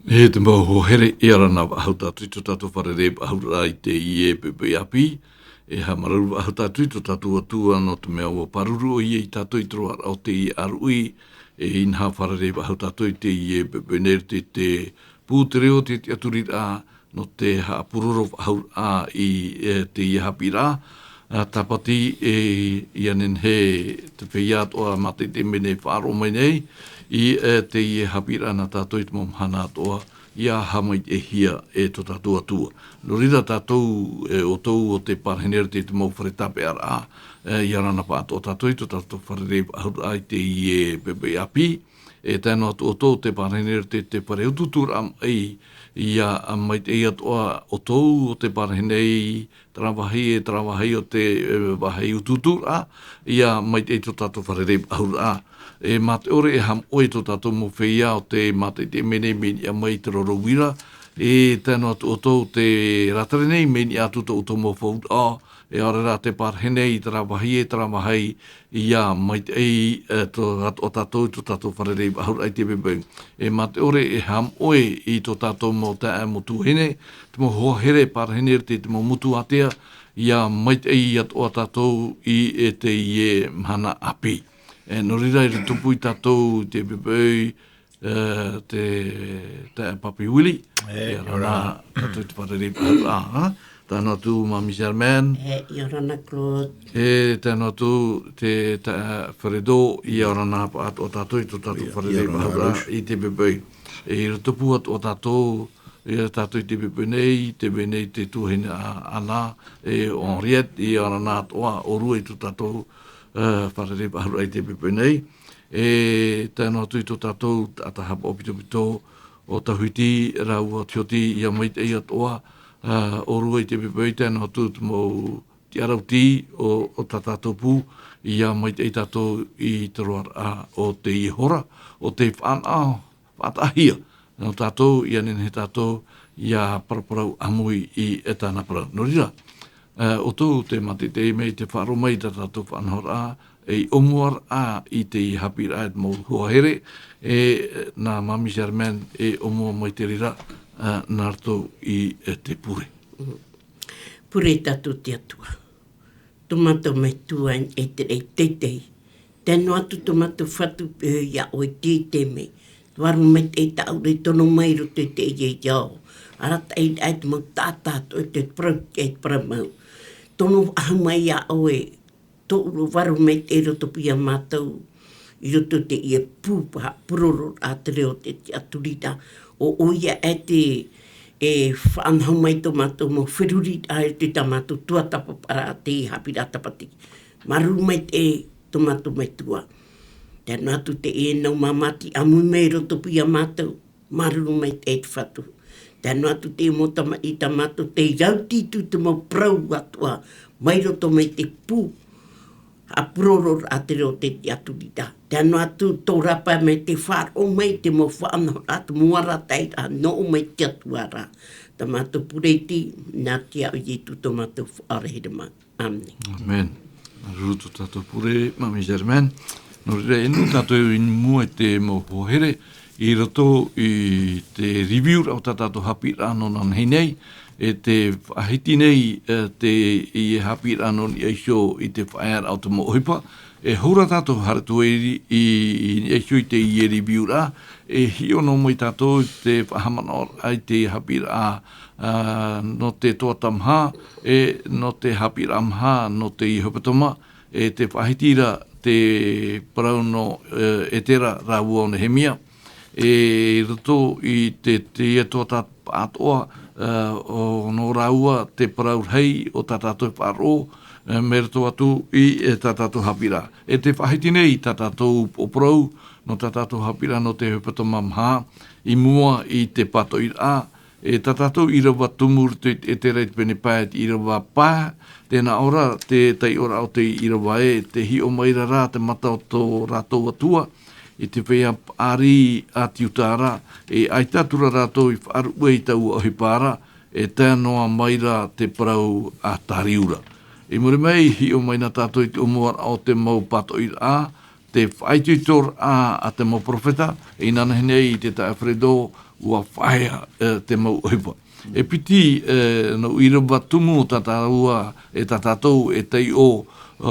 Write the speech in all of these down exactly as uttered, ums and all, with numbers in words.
E te mau hoa here, e ara na faʻahou tātou i tō tātou fārerei faʻahouraʻa i teie poʻipoʻi ʻāpī. E haʻamāuruuru faʻahou tātou i tō tātou Atua nō te mea ʻua pāruru ʻoia ia tātou i te roaraʻa o teie ʻāruʻi. E inaha fārerei faʻahou tātou i teie poʻipoʻi nei i roto i te pū o te reo, te tiʻaturiraʻa, nō te haʻapuroro faʻahouraʻa i teie haʻapiʻiraʻa. Tāpati e ia nehenehe te feiā atoʻa mātaʻitaʻi mai nei, faʻaroʻo mai nei i teie haʻapiʻiraʻa nā tātou i te mau mahana atoʻa, ia haʻamaitaʻihia e tō tātou Atua. Nō reira tātou, e ʻoutou o te parahine i roto i te mau fare tāpeʻaraʻa, e ia ara na faʻatoʻa tātou i tō tātou fārerei faʻahouraʻa i teie poʻipoʻi ʻāpī. E tae noa atu ʻoutou o te parahine i roto i te fare utuuturaʻa maʻi, ia maitaʻi atoʻa ʻoutou o te parahine i terā vāhi e terā vāhi o te, e, vāhi utuuturaʻa, ia maitaʻi tō tātou fārerei faʻahouraʻa. E mā te ʻore e haʻamoʻe i tō tātou mau feiā o tē mātaʻitaʻi mai nei, mai niʻa mai i te rorouira. E tae noa atu ʻoutou o tē rātere nei, mai niʻa atu tō ʻoutou mau fauraʻa, e ʻaore rā te parahine i terā vāhi e terā vāhi, ia maitaʻi, e, tō, atoʻa tātou i tō tātou fārerei faʻahouraʻa i teie poʻipoʻi. E mā te ʻore e haʻamoʻe i tō tātou mau taeaʻe, mau tuahine, te mau hoa here parahine i roto i te mau motu ātea, ia maitaʻi atoʻa tātou i, e, teie mahana ʻāpī. E, nō reira, i rotopū ia tātou i teie poʻipoʻi, e, te, te Papi Willie. E, ia ora na. Tātou i te fārerei faʻahouraʻa, ha? Tae noa atu Mami Germaine. E, ia ora na Claude. E, tae noa atu te, te, Fredo, ia ora na faʻatoʻa tātou i tō tātou fārerei faʻahouraʻa i teie poʻipoʻi. E, i rotopū atoʻa tātou, ia tātou i teie poʻipoʻi nei, tē vai nei te tuahine a, Ana, e, Henriette, ia ora na atoʻa, ʻōrua i tō tātou, e, fārerei faʻahouraʻa i teie poʻipoʻi nei. E tae noa atu i tō tātou taʻata haʻapaʻo ʻāpitopito o Tauhiti rāua Tioti, ia maitaʻi atoʻa, ā, ʻōrua i teie poʻipoʻi, tae noa atu te mau tiʻarautī o, o tā tātou pū, ia maitaʻi tātou i te roaraʻa o teie hora, o te faʻanaho faʻataʻahia nō tātou, ia nehenehe tātou ia paraparau ʻāmui i, e tāna parau. Nō reira, ā, ʻoutou tē mātaʻitaʻi mai, tē faʻaroʻo mai i tā tātou faʻanahoraʻa, e ʻōmuaraʻa i teie haʻapiʻiraʻa, e te mau hoa here, e nā Mami Germaine e ʻōmua mai te reira, ā, nā roto i, e te pure. Pure tātou i te Atua. Tō mātou Metua i te raʻi teitei. Tae noa atu tō mātou Fatu, e, ia ʻoe i teitei mai. Te vārua maitaʻi tāʻu e tono mai i roto i teie ao. Arataʻi ai te mau taʻata atoʻa i te parau, e te parau mau. Tono faʻahou mai ia ʻoe, tō ʻoe vārua maitaʻi i rotopū ia mātou, i roto i teie pū haʻapurororaʻa te reo, te tiʻaturiraʻa, ʻo, ʻoia e te, e faʻanaho mai tō mātou mau feruriraʻa i roto i tā mātou tuatāpaparaʻa, te haʻapiʻiraʻa Tāpati. Māuruuru maitaʻi tō mātou Metua. Tae noa atu teie nau māmāti ʻāmui mai i rotopū ia mātou. Māuruuru maitaʻi te Fatu. Tae noa atu te mau tamaiti tā mātou tei rauti atu i te mau parau atoʻa, mai roto mai te pū haʻapurororaʻa te reo, te tiʻaturiraʻa. Tae noa atu tō rāpae mai, tē faʻaroʻo mai i te mau faʻanahoraʻa, te mau arataʻiraʻa nō ʻō mai i te Atua ra. Tā mātou pure iti, nā te iʻoa o Ietu tō mātou Faʻaora here mā. ʻĀmene. ʻĀmene. Māuruuru tō tātou pure, Mami Germaine. Nō reira, e nō tātou i mua i te mau hoa here, i roto i te review-raʻa o tā tātou haʻapiʻiraʻa nō nānahi nei, e tē faʻahiti nei, e, teie haʻapiʻiraʻa nō niʻa iho i te faʻaearaʻa o te mau ʻohipa, e hou rā tātou haere atu ai i, i niʻa iho i teie review-raʻa, e hiʻo noa mai tātou i te faʻahaʻamanaʻoraʻa i te haʻapiʻiraʻa, ā, nō te toata maha, e nō te haʻapiʻiraʻa maha, nō te hepetoma, e tē faʻahiti ra te parau nō, e, Etera rāua ʻo Nehemia. E i roto i te, teie toata atoʻa, ā, ʻo, nō rāua te parau rahi o tā tātou faʻaroʻo, e, mai roto atu i, e, tā tātou haʻapiʻiraʻa. E tē faʻahiti nei tā tātou upoʻo parau nō tā tātou haʻapiʻiraʻa nō te hepetoma maha, i mua i te pātoʻiraʻa, e tā tātou ʻīrava tumu i roto i te Etera i te pene pae, te ʻīrava pae, tē nā ʻō ra te taiʻoraʻa o te ʻīrava ē, tē hiʻo mai ra rā te mata o tō rātou Atua, i te feiā paʻari a te Iuta ra, e ʻaita atu ra rātou i faʻaruʻe i taua ʻohipa ra, e tae noa mai ra te parau a Tariu ra. I muri mai, hiʻo mai na tātou i te ʻōmuaraʻa o te mau pātoʻiraʻa, te faʻaitoitoraʻa a te mau perofeta, e inanahi nei i te taeaʻe Fredo, ua faʻaea, e, te mau ʻohipa. E piti, e, nō ʻīrava tumu tā tāua, e tā tātou e taiʻo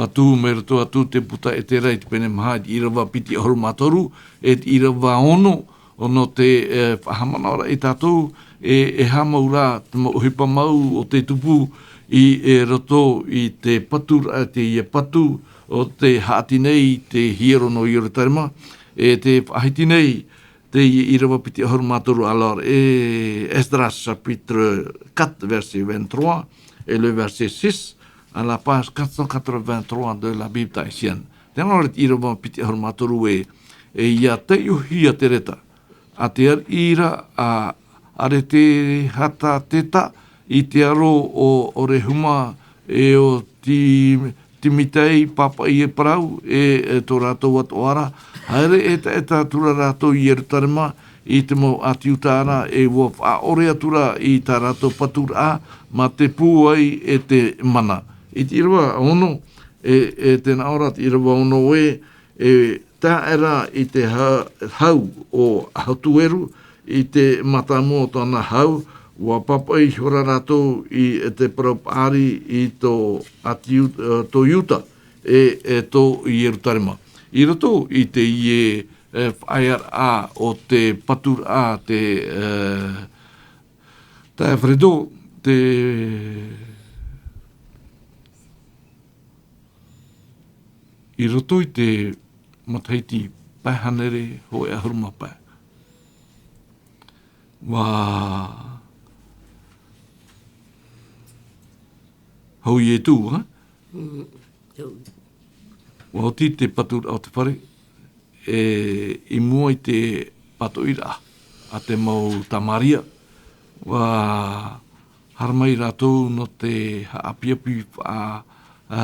atu mai roto atu te puta Etera i te pene maha, i te ʻīrava piti ʻahuru mā toru, e te ʻīrava ono, nō te, e, faʻahaʻamanaʻoraʻa ia tātou, e, e aha mau rā te mau ʻohipa mau o te tupu i, e, roto i te paturaʻa, teie patu o tē haʻati nei te hiero nō Ierutarema, e tē faʻahiti nei teie ʻīrava piti ʻahuru mā toru, alors, e Esdras chapitre quatre, verset vingt-trois, et le verset six, à la page quatre cent quatre-vingt-trois de la Bible tahitienne. Tē nā ʻō ra te ʻīrava piti ʻahuru mā toru ē, e ʻia taiʻohia te reta a te ariʻi ra, a Aretehatateta, i te aro o Orehuma e o Ti-, Timitai, pāpaʻi e parau, e, e tō rātou atoʻa ra, haere e taʻeta atu ra rātou i Ierutarema, i te mau ʻāti Iuta ra, e ʻua faʻaʻore atu ra i tā rātou paturaʻa, mā te pūai e te mana. I te ʻīrava ono, e, e tē nā ʻō ra te ʻīrava ono ē, e tae ra i te ha-, hau o Ahatueru, i te mātāmua o tōna hau, ʻua pāpaʻi ihora rātou i te parau paʻari i tō ʻāti Iu-, e, tō Iuta, e, e tō Ierutarema. I roto i teie, e, faʻaearaʻa o te paturaʻa, te, e, taeaʻe Fredo, te, i roto i te matahiti pae hānere hōʻē ʻahuru mā pae. ʻUa hau Ietu, ha? Mm, hau. ʻUa oti te paturaʻa o te fare, e, i mua i te pātoʻiraʻa a te mau Tamaria, ʻua haere mai rātou nō te haʻapiʻapiʻi faʻa-, a,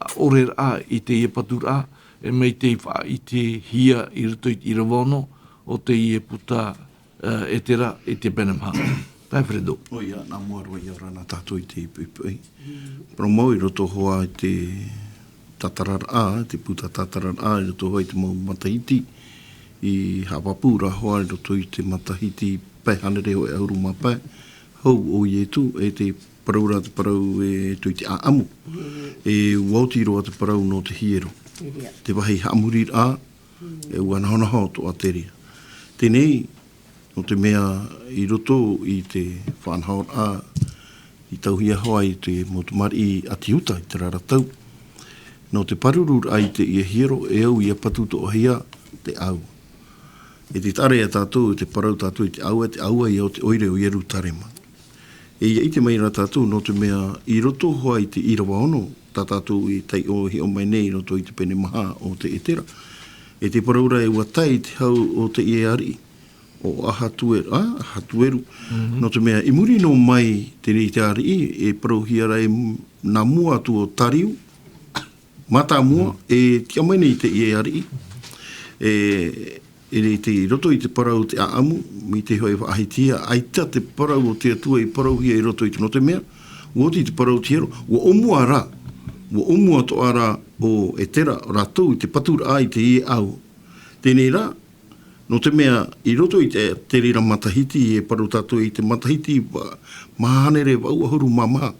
ʻaʻoreraʻa i teie paturaʻa, e mai tei faʻaʻitehia i roto i te ʻīrava ono o teie puta, e, Etera i te pene maha. Taeaʻe Fredo. ʻOia, nā mua roa ia ora na tātou i te poʻipoʻi. Parau mau i roto hoʻi i te tātararaʻa, te puta tātararaʻa, i roto hoʻi i te mau matahiti, i haʻapāpū ra hoʻi i roto i te matahiti pae hānere hōʻē ʻahuru mā pae, hau o Ietu, e tē parau ra te parau e tō i te ʻāʻamu. Mm. E ʻua oti roa te parau nō te hiero. ʻIa. Te vāhi haʻamoriraʻa, e ʻua nahonaho atoʻa te reira. Teie nei, nō te mea i roto i te faʻanahoraʻa i tauhia hoʻi i te mau tamariʻi ʻāti Iuta i terā ra tau, nō te pārururaʻa i teie hiero, e au ʻia patutoʻahia te ʻāua. E te taʻa ra ia tātou, te parau tātou i te ʻāua, te ʻāua ia ʻo te ʻoire o Ierutarema. E ʻia ʻite mai ra tātou, nō te mea i roto hoʻi i te ʻīrava ono, tā tātou i taiʻo hiʻo mai nei i roto i te pene maha o te Etera. E te parau ra e ʻua tae i te hau o teie ariʻi, ʻo Ahatueru, a, Ahatueru. Mhm. Nō te mea, i muri noa mai teie te ariʻi, e parauhia ra e m-, nā mua atu o Tariu, mātāmua, e tiʻa mai nei teie ariʻi. E, e i te, i roto i te parau te ʻāʻamu, mai te hōʻē faʻahitihia, ʻaita te parau o te Atua i parauhia i roto i te, nō te mea, ʻua oti te parau te hiero, ʻua ʻōmua ra, ʻua ʻōmua atoʻa ra ʻo Etera, rātou i te paturaʻa i teie ʻāua. Teie rā, nō te mea, i roto i te, te reira matahiti, e parau tātou i te matahiti va-, maha hānere vaʻu ʻahuru mā maha.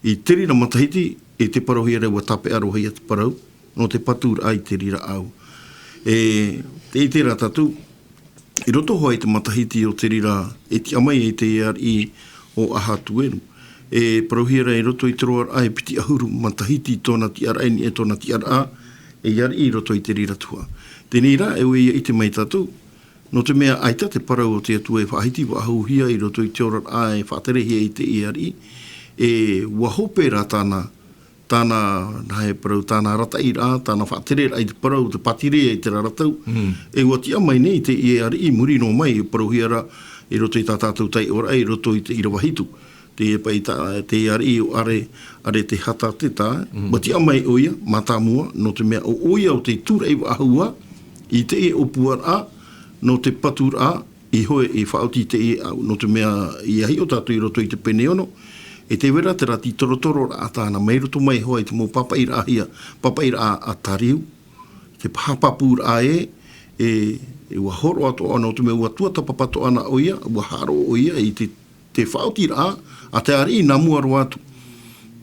I te reira matahiti, e te parauhia ra ʻua tāpeʻa roa hia te parau, nō te paturaʻa i te reira ʻāua. E, tē ʻite ra tātou, i roto hoʻi i te matahiti o te reira, e tiʻa mai ai te ariʻi ʻo Ahatueru. E parauhia ra i roto i te roaraʻa e piti ʻahuru matahiti tōna tiʻaraʻa, e tōna tiʻaraʻa, e ariʻi i roto i te reira tuhaʻa. Teie rā, e ʻua ʻite mai tātou, nō te mea ʻaita te parau o te Atua e faʻahiti faʻahouhia i roto i te oraraʻa e faʻaterehia i teie ariʻi, e ʻua hope ra tāna, tāna, nā hea e parau, tāna arataʻiraʻa, tāna faʻatereraʻa i te parau, te pātireia i terā ra tau. Mm. E ʻua tiʻa mai nei teie ariʻi i muri noa mai, e parauhia ra i roto i tā tātou taiʻoraʻa, i roto i te ʻīrava hitu. Te paʻi tā, te ariʻi ʻo Are, Aretehatateta, Mm. ʻua tiʻa mai ʻoia, mātāmua, nō te mea ʻo ʻoia ʻo tei tūraʻi faʻahou i teie ʻōpuaraʻa, nō te paturaʻa, i hoʻi i faʻaoti i teie ʻāua, nō te mea ʻia hiʻo tātou i roto i te pene ono, e tē vai ra terā tītorotororaʻa tāna mai roto mai hoʻi i te mau pāpaʻiraʻahia, pāpaʻiraʻa a Tariu, Te haʻapāpūraʻa ē, e, e ua hōroʻa atoʻa nō te mea ua tuatāpapa atoʻa na ʻoia, ua haʻaroʻo ʻoia i te, te faʻaotiraʻa a te ariʻi nā mua roa atu.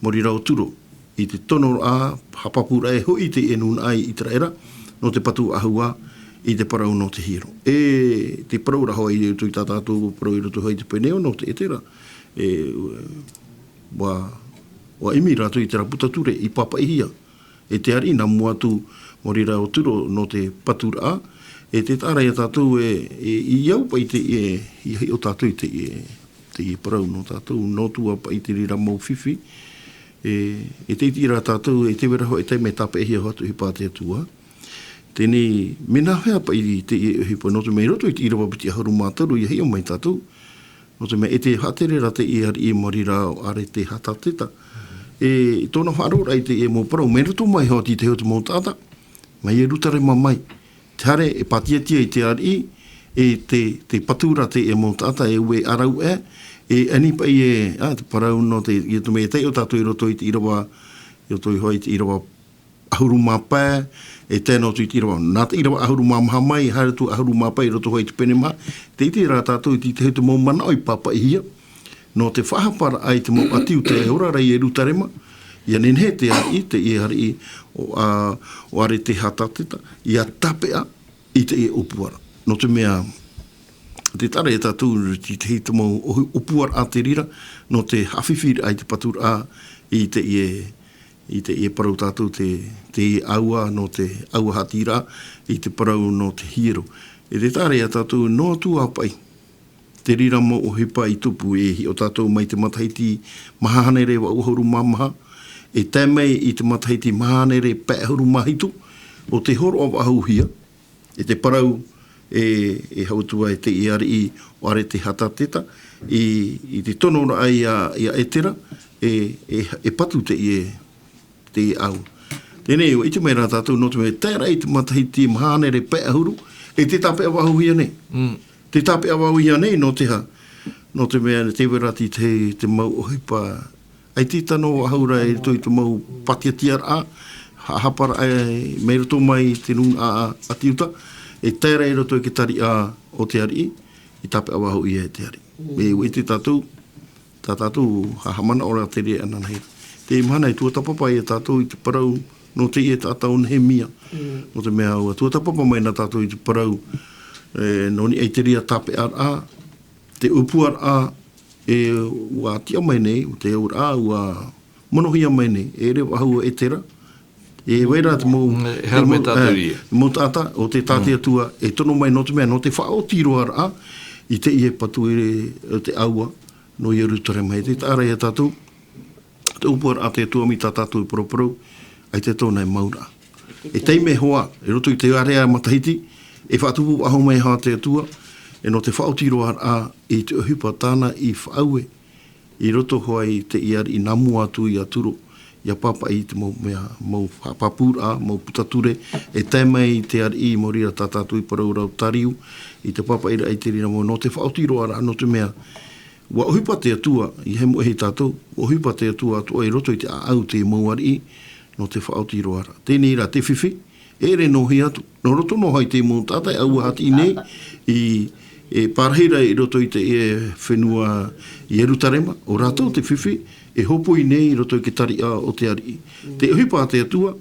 Mau reira ʻo Turo, i te tonoraʻa, haʻapāpūraʻa e hoʻi i te nūnaʻa i ʻĪteraʻera, nō te patu ʻahua, i te parau nō te hiero. E, te parau ra hoʻi i roto i tā tātou parau i roto hoʻi i te pene ono, te Etera, e, ua, ua ʻimi rātou i terā puta ture i pāpaʻihia e te ariʻi nā mua atu, mau reira ʻo Turo nō te paturaʻa, e te taʻa ra ia tātou e, e, i au paʻi te, e, i hiʻo tātou i te, e, te parau nō tātou, nō tua paʻi te reira mau fifi, e, e te iti ra tātou, e te vera hoʻi e tae mai tāpeʻahia hoʻi atu ʻohipa a te Atua. Teie, mea nāhea paʻi te, e, ʻohipa nō te mea i roto i te ʻīrava piti ʻahuru mā toru, ia hiʻo mai tātou, nō te mea e te haʻatere ra te ariʻi mau reira ʻo Aretehatateta. E, tōna faʻaroʻoraʻa i te, e, mau parau, mai roto mai hoʻi i te hau te mau taʻata, mai Ierutarema mai. Te hare e pātiatia i te ariʻi, e te, te patu ra te, e, mau taʻata e ue ʻarau e, e ani paʻi e, a, te parau nō te, i te mea e taiʻo tātou i roto i te ʻīrava, i roto i hoʻi i te ʻīrava ʻahuru mā pae, e tae noa atu i te ʻīrava. Nā te ʻīrava ʻahuru mā maha mai, haere atu ʻahuru mā pae i roto hoʻi i te pene maha, te iti ra tātou i te, te mau manaʻo i pāpaʻihia, nō te faʻahaparaʻa i te mau ʻĀti Iuta e ora ra i Ierutarema, ia nehenehe te ariʻi, te, e ariʻi ʻo, a, ʻo Aretehatateta, ia tāpeʻa i te, e ʻōpuaraʻa. Nō te mea, te taʻa ra ia tātou, i te, te mau ʻō-, ʻōpuaraʻa te reira, nō te haʻafifiraʻa i te paturaʻa, i te, e, i te, e parau tātou te, te ʻāua, nō te ʻāua haʻatīraʻa, i te parau nō te hiero. E te taʻa ra ia tātou, noa atu ā paʻi te reira mau ʻohipa i tupu, e hiʻo tātou mai te matahiti maha hānere vaʻu ʻahuru mā maha, e tae mai i te matahiti maha hānere pae ʻahuru mā hitu, ʻo tē hōroʻa faʻahouhia, e te parau, e, e hau atu ai te, e ariʻi ʻo Aretehatateta, i, i te tonoraʻa ia, ia Etera, e, e, e patu te, e, te ʻāua. Teie, ʻua ʻite mai rā tātou, nō te mea, tae ra i te matahiti maha hānere pae ʻahuru, e tē tāpeʻa faʻahouhia nei. Mm. Tē tāpeʻa faʻahouhia nei, nō te aha, nō te mea, tē vai ra te, te, te mau ʻohipa, ʻaita i tano faʻahou ra i roto i te mau pātiatiaraʻa, ha-, haʻaparaʻa mai roto mai te nūnaʻa ʻĀti Iuta, e tae ra i roto i te tariʻa o te ariʻi, i tāpeʻa faʻahouhia e te ariʻi. Mm. E, ʻua ʻite tātou, tā tātou, ha-, haʻamanaʻo ra te reira ananahi. Te mahana e tuatāpapa ia tātou i te parau nō teie taʻata ʻo Nehemia. Mm. Nō te mea ʻua tuatāpapa mai na tātou i te parau, e, nō niʻa i te reira tāpeʻaraʻa, te ʻōpuaraʻa, e, ʻua tiʻa mai nei, te auraʻa, ʻua monohia mai nei, e ʻere faʻahou ʻo Etera, e vai ra te mau, mm, e haere te mau, mai tātou e, ia. Mau taʻata, ʻo te, tā te, mm, Atua, e tono mai nō te mea, nō te faʻaoti roa ra, i teie patu e, o te ʻāua, nō Ierutarema, e te taʻa ra ia tātou, te ʻōpuaraʻa a te Atua mai tā tātou e paraparau, ʻaita tōna e mau ra. E taime hoʻi, i roto i te area matahiti, e faʻatupu faʻahou mai hoʻi te Atua, e nō te faʻaoti roa ra, i te ʻohipa tāna i faʻaue, i roto hoʻi i te ariʻi nā mua atu ia Turo, ʻia pāpaʻi i te mau mea, mau haʻapāpūraʻa, mau puta ture, e tae mai i te ariʻi, mau reira tā tātou i parau ra ʻo Tariu, i te pāpaʻiraʻa i te reira mau, nō te faʻaoti roa ra, nō te mea, ʻua ʻohipa te Atua, ʻeiaha e moʻe hia tātou, ʻua ʻohipa te Atua atoʻa i roto i te ʻāʻau te mau ariʻi, nō te faʻaoti roa ra. Teie rā te fifi, e ʻere noa hia atu. Nō roto noa hoʻi te mau taʻata e ʻāua haʻatīʻī nei, i, e pārahi ra i roto i te, e, fenua Ierutarema, ʻo rātou te fifi, e hopoi nei i roto i te tariʻa o te ariʻi. Te ʻohipa a te Atua,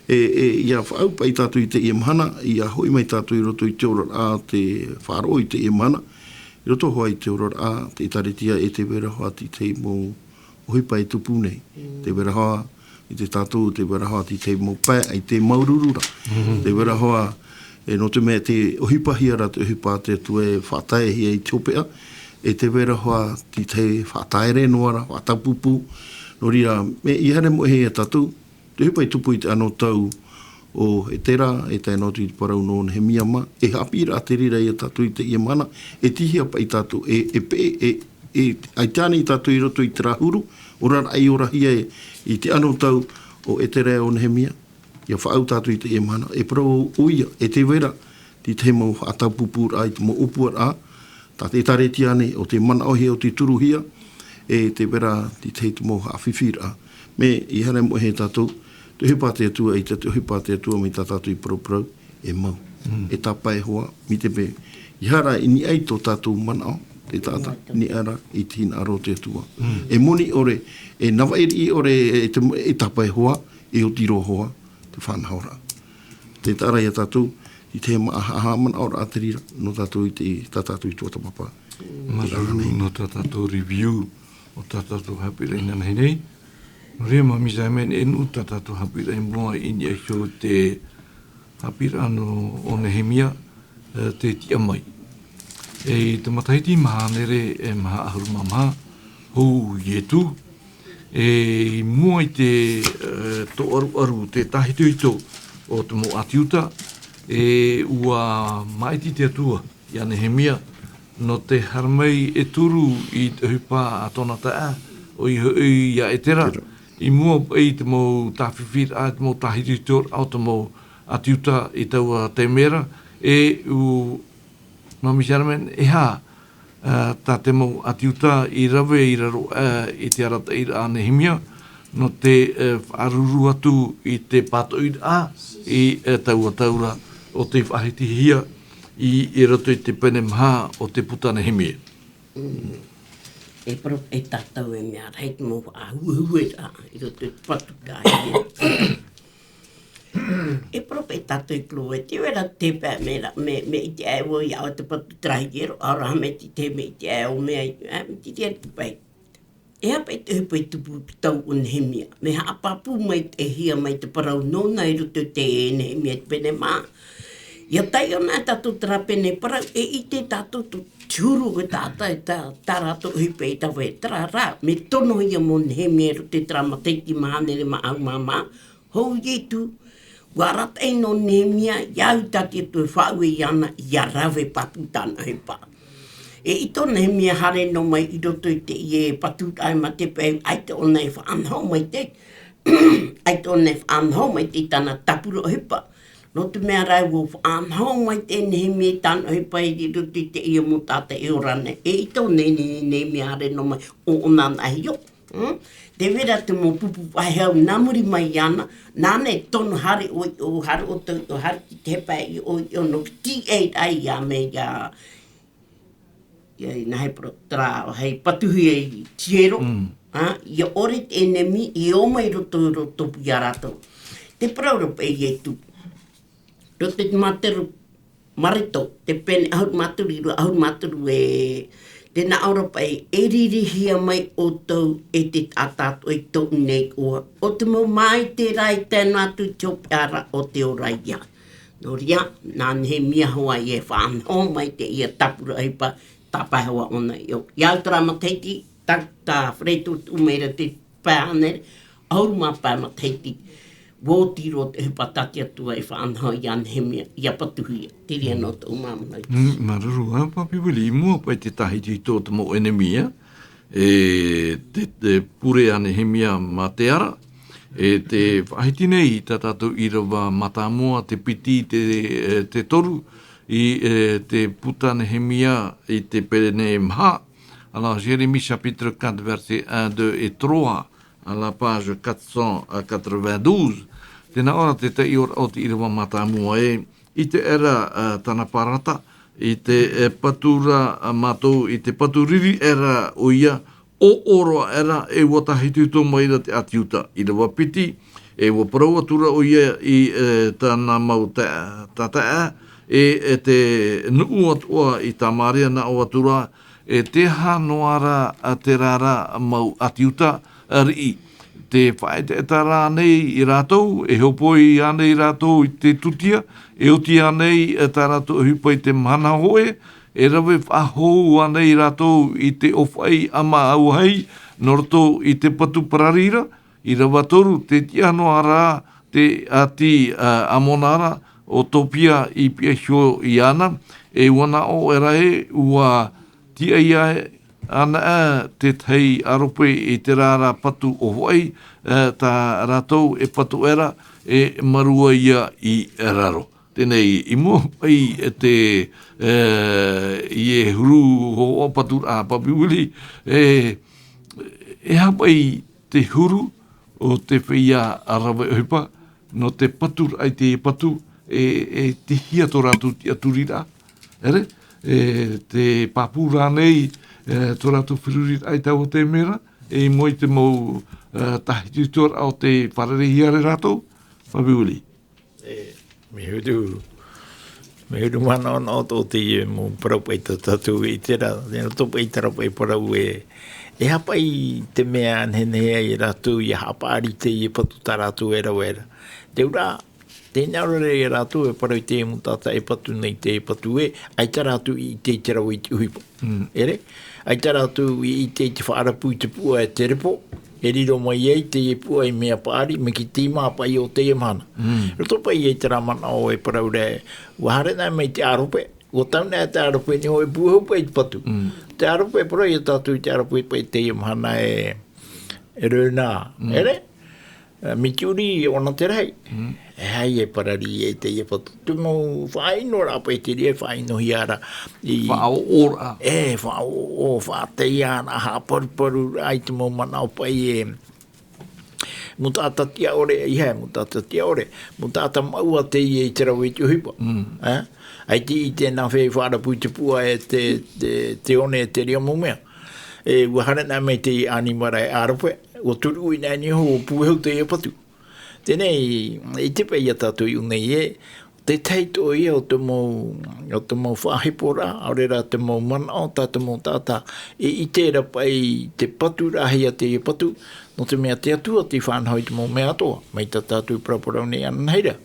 e, e, ʻia faʻaau paʻi tātou i teie mahana, ʻia hoʻi mai tātou i roto i te oraraʻa, te faʻaroʻo i teie mahana, i roto hoʻi i te oraraʻa, te ʻĒtārētia e te vai ra hoʻi te mau ʻohipa e tupu nei. Mm. Te vai ra hoʻi, i te tātou, te vai ra hoʻi te mau pae, ʻaita e māuruuru ra. Mm. Te vai ra hoʻi, e nō te mea te ʻohipahia ra te ʻohipa a te Atua e faʻataehia i te hopeʻa, e te vai ra hoʻi te faʻataere noa ra, faʻataupupū. Nō reira, mea ʻeiaha e moʻe hia tātou, te ʻohipa i tupu i te anotau o Etera, e tae noa atu i te parau nō Nehemia mā, e haʻapiʻiraʻa te reira ia tātou i teie mahana, e tīhia paʻi tātou, e, e peʻe, e, e, ʻaita ānei tātou i roto i terā huru, oraraʻa i orahia e, i te anotau o Etera e ʻo Nehemia, ʻia faʻaau tātou i teie mahana, e parau ʻoia, e te vai ra, te tahi mau faʻataupupūraʻa i te mau ʻōpuaraʻa, tā te ʻĒtārētia nei, ʻo te manaʻohia, ʻo te turuhia, e te vai ra, te tahi te mau haʻafifiraʻa. Mea ʻeiaha e moʻe hia tātou, Te ʻohipa a te Atua, i te, te ʻohipa a te Atua, mai tā tātou i parauparau, e mau. E tāpae hoa, mai te mea, ʻeiaha ra i niʻa i tō tātou manaʻo, te taʻata, niʻa ra i te hinaʻaro o te Atua. E moni ʻore, e navaʻi riʻi ʻore, e te, e tāpae hoa, e oti roa hoa, te faʻanahoraʻa. Te taʻa ra ia tātou, i te haʻahaʻamanaʻoraʻa te reira, nō tātou i te, tā tātou i tuatāpapa. Māuruuru nō tā tātou review, o tā tātou haʻapiʻiraʻa i nanahi nei. Nō reira, Mami Simon, e nuʻu tā tātou haʻapiʻiraʻa i mua i niʻa iho i te haʻapiʻiraʻa nō, o Nehemia, e, te tiʻa mai. E, i te matahiti maha hānere, e maha ʻahuru mā maha, hou Ietu, e, i mua i te, e, tōʻaruʻaru, te tāhitohito o te mau ʻĀti Iuta, e, ʻua māʻiti te Atua ia Nehemia, nō te haere mai e turu i te ʻohipa a tōna taeaʻe, ʻoia hoʻi ia Etera, i mua i te mau tāfifi, te mau tāhitohito o te mau ʻĀti Iuta i taua taime ra, e ʻua, Mami Simon, e aha, ā, tā te mau ʻĀti Iuta i rave i raro, ā, i te arataʻiraʻa a Nehemia, nō te, ā, faʻaruru atu i te pātoʻiraʻa i, ā, taua tau ra ʻo tei faʻahitihia i, i roto i te pene maha o te puta Nehemia. Mm. E parau, e tātou e mea rahi te mau faʻahuehueraʻa i roto i te patu ka hia. E parau paʻi tātou i Chloé, te vera te pae mea, me, me ʻite aʻe vau iā ʻoe te patu terā hiero, ʻaore rā mea te, te mea ʻite aʻe ʻo mea i, ā, mea te tia te pae. E aha paʻi te ʻohipa i tupu i te tau o Nehemia? Mea haʻapāpū mai te hia mai te parau nōna i roto i te Nehemia te pene maha. ʻIa taiʻo na tātou terā pene parau, e ʻite tātou te huru o te taʻata, e tā, tā rātou ʻohipa i tae, terā rā, mea tonohia mau Nehemia i roto i terā matahiti maha hānere mā ʻahuru mā maha, hou Ietu, ʻua arataʻi nō Nehemia, ʻia au tā te Atua e faʻaue iāna, ʻia rave pāpū tāna ʻohipa. E ʻite ʻo Nehemia haere noa mai i roto i teie patu taʻata mā te peu, ʻaita ʻōna e faʻanaho maitaʻi, ʻaita ʻōna e faʻanaho maitaʻi i tāna tāpura ʻohipa. Nō te mea rā, ʻua faʻanaho maitaʻi Nehemia i tāna ʻohipa i roto i teie mau taʻata e ora nei. E ʻite ʻo Nehemia haere noa mai, ʻo, ʻōna anaʻe hiero. Mm? Te vera te mau pupu faʻahou nā muri mai iāna, nāna e tono haere ʻoiʻo, haere ʻoutou, haere ki te pae ʻoiʻo nō te tīaʻi ai ia mea ia, ia, ʻinaha e parau, terā, hei patuhia i te hiero, ā, ʻia ʻore te ʻenemi i ō mai i roto, roto pū iā rātou. Te parau ra paʻi Ietu. Roto i te Mātaiō, Mareko, te pene ʻahuru mā toru, ʻahuru mā toru e, tē nā ʻō ra paʻi, e ririhia mai ʻoutou e te taʻata atoʻa i tōʻu nei iʻoa. ʻO te mau māite rā i tae noa atu i te hopeʻa ra o te ora ia. Nō reira, nā Nehemia hoʻi e faʻanaho mai teie tāpura ʻohipa, tāpae hoa ʻōna i ʻō. ʻIa au terā matahiti, tā, tā Fred tuʻu mai ra te pae hānere, ʻahuru mā pae matahiti, ʻua oti roa te ʻohipa tā te Atua e faʻanaho iā Nehemia, ʻia patuhia, te reira nō tōʻu māmānahi. Mm, māuruuru, ā, Papi Willie, i mua paʻi i te tāhitohito o te mau ʻenemi, ā, e te, te pure a Nehemia mā te ara, e te faʻahiti nei tā tātou ʻīrava mātāmua, te piti, te, e, te toru, i, e, te puta Nehemia i te pene maha. Alors, Jérémie chapitre quatre, versets un, deux et trois, à la page quatre cent quatre-vingt-douze. Tē nā ʻō ra te taiʻoraʻa o te ʻīrava mātāmua ē, ʻite aʻera, ā, tāna parata, i te, e, patu ra, ā, mātou, i te patu riri aʻera ʻoia, ʻoʻoro aʻera, e ʻua tāhitohito mai ra te ʻĀti Iuta, ʻīrava piti, e ʻua parau atu ra ʻoia i, e, tāna mau ta-, tātaʻa, e, e te nuʻu atoʻa i Samaria, nā ʻō atu ra, e te aha noa ra, ā, terā ra mau ʻĀti Iuta, ā, riʻi. Tē faʻaʻetaʻeta ra ānei ia rātou, e hōpoi ānei rātou i te tūtia, e oti ānei, ā, tā rātou ʻohipa i te mahana hōʻē, e rave faʻahou ānei rātou i te ʻōfaʻi ʻama auahi, nō roto i te patu parari ra, ʻīrava toru, tē tiʻa noa ra te ʻāti, ā, Amona ra, ʻo Topia i pihaʻi iho iāna, e ʻua nā ʻō aʻera ē, ʻua tiʻa ia ʻanaʻe te tahi ʻārope i terā ra patu ʻōfaʻi, ā, tā rātou e patu aʻera, e mārua ia i raro. Teie nei, i mua paʻi i te, e, i te huru hōhoʻa paturaʻa, Papi Willie, e, e aha paʻi te huru, o te feiā rave ʻohipa, nō te patu raʻa i te patu, e, e tihia tō rātou tiʻaturiraʻa. ʻEre, e, te pāpū rānei, e, tō rātou feruriraʻa i taua te mea ra, e, i mua i te mau, e, tāhiti atu ra o te fārereihia ra e rātou, Fabiuli. E, mea huru, mea huru manaʻonaʻo tō teie mau parau paʻi tā tātou e ʻite ra, e roto paʻi terā paʻi parau e, e aha paʻi te mea nehenehe ai e rātou ʻia haʻapaʻari i teie patu tā rātou e rave ra. Te auraʻa, tē hinaʻaro ra ia rātou e parau i te mau taʻata e patu nei, te patu ē, ʻaita rātou i ʻite i te rave i te ʻohipa. Mm. ʻEre, ʻaita rātou i ʻite i te faʻarapu i te puʻa e te repo, e riro mai ai teie puʻa i mea paʻari, mai te tīmā paʻi o teie mahana. Mm. Roto paʻi i terā manaʻo e parau ra, ʻua haere na mai te ʻārope, ʻua tau na te ʻārope nei hoʻi e puehu paʻi i te patu. Mm. Te ʻārope e parau ia tātou i te ʻārope paʻi i teie mahana e, e reo na, Mm. ʻere? E, mea tiʻuri ʻōna te rahi. Mm. E aha e parari ai teie patu. Te mau faʻaʻino ra paʻi te reira e faʻaʻinohia ra. I Faʻaʻoʻoraʻa. E, faʻaʻoʻo, faʻateia ra, haʻaparuparu ra i te mau manaʻo paʻi e. Mau taʻata tiʻa ʻore, ʻeiaha, mau taʻata tiʻa ʻore. Mau taʻata maʻua teie i te rave i te ʻohipa. Mm. E? ʻAita i ʻite nā hea e faʻarapu i te puʻa e te, te, te one e terā mau mea. E, ʻua haere na mai teie ʻanimara e ʻārope. ʻUa turuʻi na nei hoʻi ʻua puehu teie patu. Teie nei, ʻite paʻi ia tātou i ʻō nei ē, tētahi atoʻa ia o te mau, o te mau faʻaheporaʻa, ʻaore rā te mau manaʻo tā te mau taʻata, e ʻite ra paʻi te patu rahi a teie patu, nō te mea te Atua tei faʻanaho i te mau mea atoʻa, mai tā tātou i paraparau nei ananahi ra.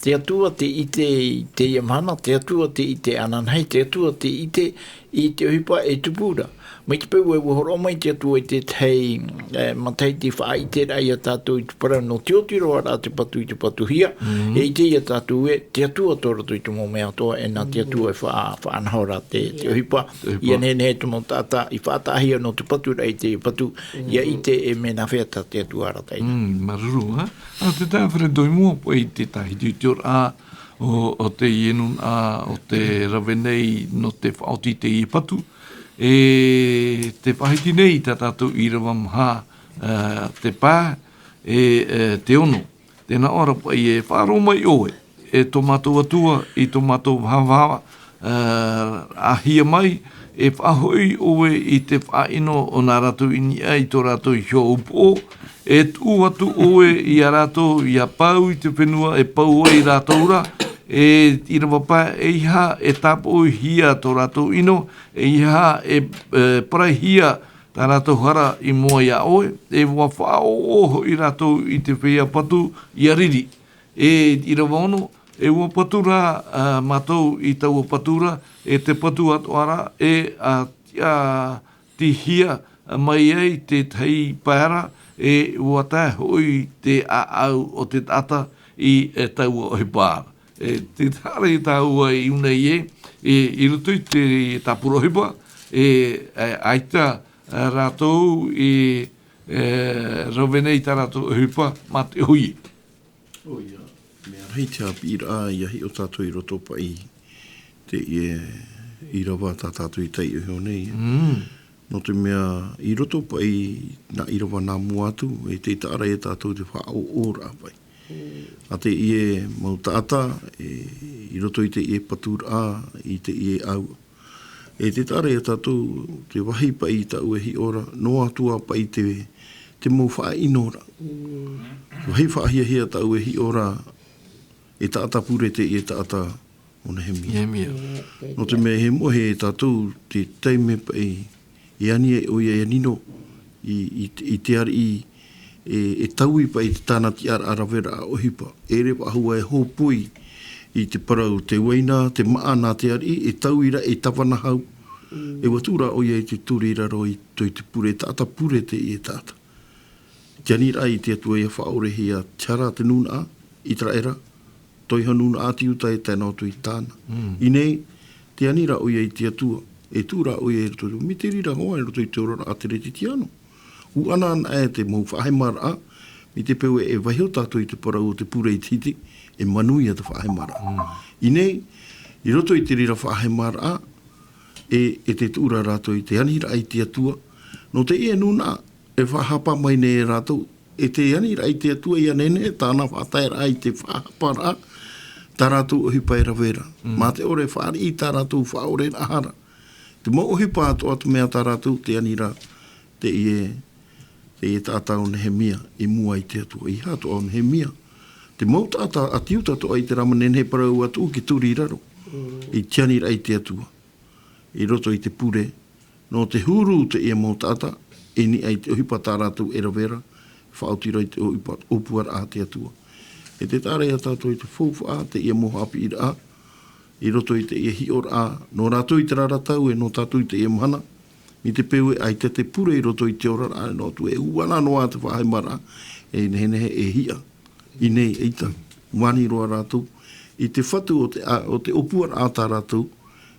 Te Atua tei ʻite i teie mahana, te Atua tei ʻite ananahi, te Atua tei ʻite i te ʻohipa e tupu ra. Mai te peu ē ʻua hōroʻa mai te Atua i te tahi, e, matahiti faʻaʻiteraʻa ia tātou i te parau nō te oti roa ra te patu i te patuhia, Mhm. e ʻite ia tātou ē, te Atua tō roto i te mau mea atoʻa, e nā te Atua e faʻa-, faʻanaho ra te, te ʻohipa. Te ʻohipa. ʻIa nehenehe te mau taʻata, i faʻataʻahia nō te patu raʻa i te patu, ʻia ʻite e mea nā hea tā te Atua arataʻi ra. Mm, māuruuru, ā? Ā, te taeaʻe Fred Doimo, paʻi te tāhiti atu ra, o, o teie nūnaʻa, o te rave nei nō te faʻaoti i teie patu. E te faʻahiti nei tā tātou ʻīrava maha, ā, te pae, e, e, te ono. Tē nā ʻō ra paʻi e faʻaroʻo mai ʻoe, e tō mātou Atua, i tō mātou vahavahava, ā, ʻāhia mai, e faʻahoʻi ʻoe i te faʻaʻino o nā rātou i niʻa i tō rātou iho upoʻo, e tuʻu atu ʻoe ia rātou, ʻia pau i te fenua e pau ai rātou ra, e ʻīrava pae, ʻeiaha e tāpoʻihia tō rātou ʻino, ʻeiaha e, e paraihia tā rātou hara i mua iā ʻoe, e ʻua faʻaʻoʻo hoʻi rātou i te feiā patu ʻia riri. E ʻīrava ono, e ʻua patu ra, ā, mātou i taua patu ra, e te patu atoʻa ra, e, ā, ʻia tihia mai ai te tahi pae ra, e ʻua tae hoʻi te ʻāʻau o te taʻata i, e, taua ʻohipa ra. E, tē haere tāua i ʻō nei ē, e, i roto i te tāpura ʻohipa, e, e, ʻaita, e, rātou i, e, rave nei tā rātou ʻohipa mā te ʻohi. ʻOia, mea rahi te haʻapiʻiraʻa ʻia hiʻo tātou i roto paʻi i teie ʻīrava tā tātou i taiʻo iho nei. Mm. Nō te mea, i roto paʻi nā ʻīrava nā mua atu, e tē taʻa ra ia tātou te faʻaʻoʻoraʻa paʻi. Mm. A teie mau taʻata, e, i roto i teie paturaʻa, i teie ʻāua. E tē taʻa ra ia tātou, te vāhi paʻi tāʻu e hiʻo ra, noa atu ā paʻi te, te mau faʻaʻinoraʻa. Mm. Te vāhi faʻahiahia tāʻu e hiʻo ra, e taʻata pure teie taʻata ʻo Nehemia. Nehemia. Nō te mea, e moʻe e tātou te taime paʻi, e ani ai ʻoia, e ani noa i, i, i te ariʻi, e, e taui paʻi i te tāna tiʻaraʻa raveraʻa ʻohipa. E ʻere faʻahou ā e hōpoi i te parau, te uaina, te māʻa nā te ariʻi, e taui ra, e tāvana hau. Mm. E ʻua tuʻu ra ʻoia i te ture i raro i tō, i te pure, taʻata pure teie taʻata. Te aniraʻa i te Atua ʻia faʻaʻorehia, te hara te nūnaʻa, ʻĪteraʻera, tō ʻoe nūnaʻa te Iuta e tae noa atu i tāna. Mm. I ʻō nei, te aniraʻa ʻoia i te Atua, e tuʻu ra ʻoia i roto, mai te reira hoʻi i roto i te oraraʻa teretetiano. ʻUa ʻanaʻana ē te mau faʻahemaraʻa, mai te peu e vaiiho tātou i te parau o te pure i te hiti, e manuia te faʻahemaraʻa. Mm. I ʻō nei, i roto i te reira faʻahemaraʻa, e, e te tuʻu ra rātou i te aniraʻa i te Atua, nō teie nūnaʻa, e faʻahapa mai nei e rātou, E te aniraʻa i te Atua ʻia nehenehe tāna faʻataeraʻa i te faʻahaparaʻa tā rātou ʻohipa e rave ra. Mā te ʻore e fāriʻi i tā rātou faʻaʻoreraʻa ra. Te mau ʻohipa atoʻa te mea tā rātou te aniraʻa, teie, teie taʻata ʻo Nehemia, i mua i te Atua, ʻeiaha atoʻa ʻo Nehemia. Te mau taʻata ʻāti Iuta atoʻa i te rā mea nehenehe e parau atu ʻoia e turi i raro. I te aniraʻa i te Atua. I roto i te pure, nō te huru teie mau taʻata, i niʻa i te ʻohipa tā rātou e rave ra, faʻaoti ra i te ʻohipa, ʻōpuaraʻa a te Atua. E te taʻa ra ia tātou i te faufaʻa, teie mau haʻapiʻiraʻa, i roto i teie hiʻoraʻa, nō rātou i terā ra tau e nō tātou i teie mahana, i te peu e ʻaita te pure i roto i te oraraʻa, nō atu e ʻuana noa te faʻahemaraʻa, e nehenehe e hiʻa. I nei, ʻaita, vani roa rātou, i te fatu o te, a, o te ʻōpuaraʻa tā rātou,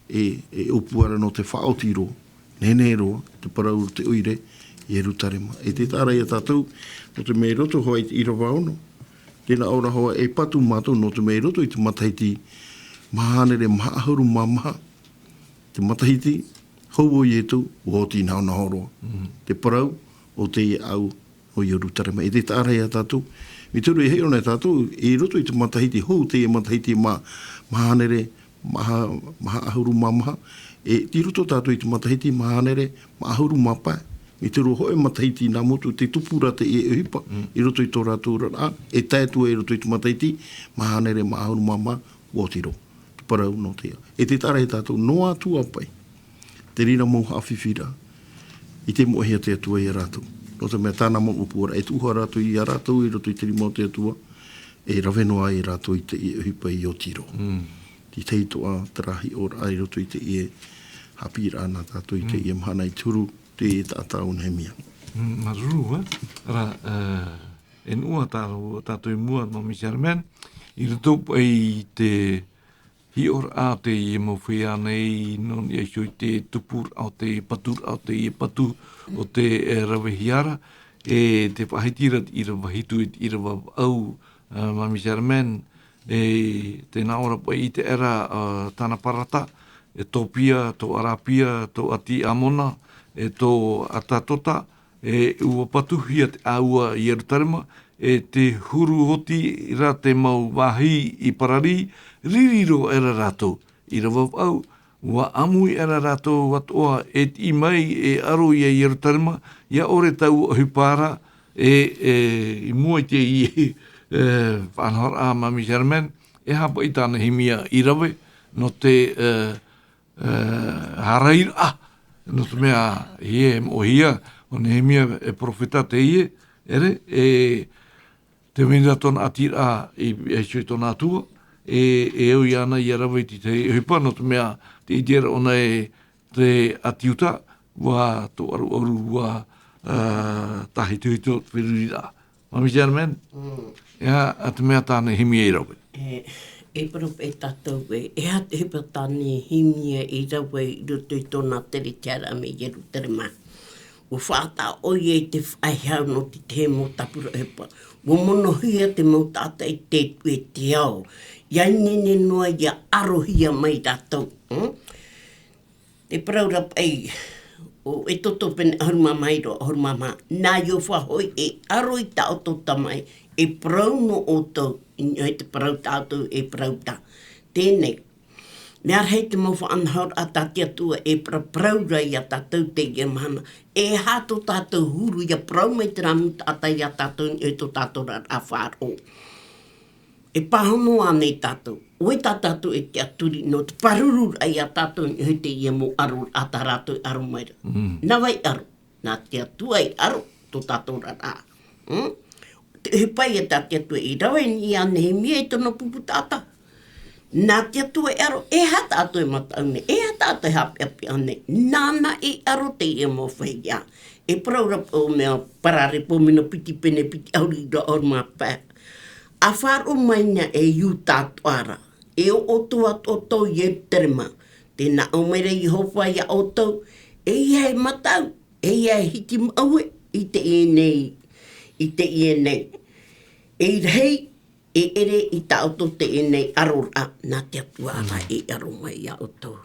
e, e ʻōpua ra nō te faʻaoti roa, nehenehe roa, te parau o te ʻoire, Ierutarema. E te taʻa ra ia tātou, nō te mea i roto hoʻi i te ʻīrava ono, tē nā ʻō ra hoʻi e patu mātou nō te mea i roto i te matahiti maha hānere maha ʻahuru mā maha, te matahiti hou o Ietu, ʻua oti nahonaho roa. Te parau o teie ʻāua ʻo Ierutarema. E te taʻa ra ia tātou, i te uru e hiʻo nei tātou, i roto i te matahiti hou, teie matahiti mā, maha hānere, maha, maha ʻahuru mā maha, e, i roto tātou i te matahiti maha hānere, maha ʻahuru mā pae. I te uru hoʻi matahiti nā motu te tupu ra teie ʻohipa, i roto i tō rātou oraraʻa, e tae atu i roto i te matahiti maha hānere, maha ʻahuru mā maha, ʻua oti roa. Te parau nō teie. E te taʻa ra ia tātou, noa atu ā paʻi. Te reira mau haʻafifi ra, i te moʻehia te Atua ia rātou. Nō te mea tāna mau ʻōpuaraʻa, e tuʻu hoʻi rātou ia rātou i roto i te rima o te Atua, e rave noa ai rātou i teie ʻohipa i oti roa. Te tahi atoʻa terā hiʻoraʻa i roto i teie haʻapiʻiraʻa nā tātou i teie mahana i te huru, teie taʻata ʻo Nehemia. Māuruuru, ē? Ara, e, e nuʻu ā tātou, tātou i mua, Māmī Sherman, i roto paʻi i te hiʻoraʻa o teie mau feiā nei, nō niʻa iho i te tupuraʻa o te paturaʻa o teie patu o te, e, ravehia ra, e te faʻahiti ra te ʻīrava hitu e te ʻīrava vaʻu, e, Māmī Sherman, e tē nā ʻō ra paʻi i te ʻera, e, Tanaparata, e Topia, tō Arapia, tō ʻĀti Amona, e tō Atatota, e ʻua patuhia te ʻāua i Ierutarema, e te huru oti ra te mau vāhi i pararī, riri roa aʻera rātou. ʻĪrava vaʻu, ʻua ʻāmui aʻera rātou atoʻa e tiʻi mai e ʻaro ia Ierutarema, ʻia ʻore taua ʻohipa ra, e, e, i mua i te, e, faʻanahoraʻa a Māmī Sherman, e aha paʻi tā Nehemia i rave, nō te, e, e, harairaʻa, nō te mea, ʻē, e moʻehia, ʻo Nehemia e perofeta teie, ʻere, e te mea tōna ʻātiraʻa i, i ʻō i tōna Atua, e, e au iāna ʻia rave i te tahi ʻohipa, nō te mea, tē ʻite ra ʻōna e te ʻĀti Iuta, ʻua tō ʻaruʻaru, ʻua, e, tāhitohito te feruriraʻa. Māmī Sherman? Mm. E aha te mea tā Nehemia i rave? E, e parau paʻi tātou ē, e aha te ʻohipa tā Nehemia i rave i roto i tōna tere tiʻaraʻa mai Ierutarema. ʻUa faʻataʻa ʻoia i te faʻaʻehaʻa nō te tahi mau tāpura ʻohipa. ʻUa monohia te mau taʻata i te, i te ao. ʻIa ineine noa ʻia ʻarohia mai rātou. Mm? Te parau ra paʻi, ʻo Exodo pene ʻahuru mā maha i roto ʻahuru mā maha. Nā Iehova hoʻi e ʻaro i tā ʻoutou tamaʻi, e parau nō ʻoutou, i niʻa i te parau tā ʻoutou e parau ra. Teie nei, mea rahi te mau faʻanahoraʻa tā te Atua e paraparau ra ia tātou teie mahana. E aha tō tātou huru ʻia parau mai terā mau taʻata ia tātou i niʻa i tō tātou oraraʻa faʻaroʻo. E pāhono ānei tātou? ʻOia tā tātou e tiʻaturi nō te pārururaʻa ia tātou i niʻa i teie mau ʻaroraʻa tā rātou e ʻaro mai ra. Mm. Nā vai ʻaro? Nā te Atua e ʻaro tō tātou oraraʻa. Mm? Te ʻohipa ia tā te Atua i rave i niʻa iā Nehemia i tōna pupu taʻata. Nā te Atua e ʻaro, e aha tā ʻoutou e mataʻu nei, e aha tā ʻoutou e haʻapeʻapeʻa nei. Nāna e ʻaro teie mau feiā. E parau ra paʻi ʻo Paralepo mea piti pene piti ʻahuru i roto ʻahuru mā pae. ʻA faʻaroʻo mai na e Iuta atoʻa ra, e ʻo ʻoutou atoʻa i Ierutarema, tē nā ʻō mai ra Iehova ia ʻoutou, ʻeiaha e mataʻu, ʻeiaha e hitimaʻue i teie nei, i teie nei. E rahi, e ʻere i tā ʻoutou teie nei ʻaroraʻa, nā te Atua ra e ʻaro mai ia ʻoutou.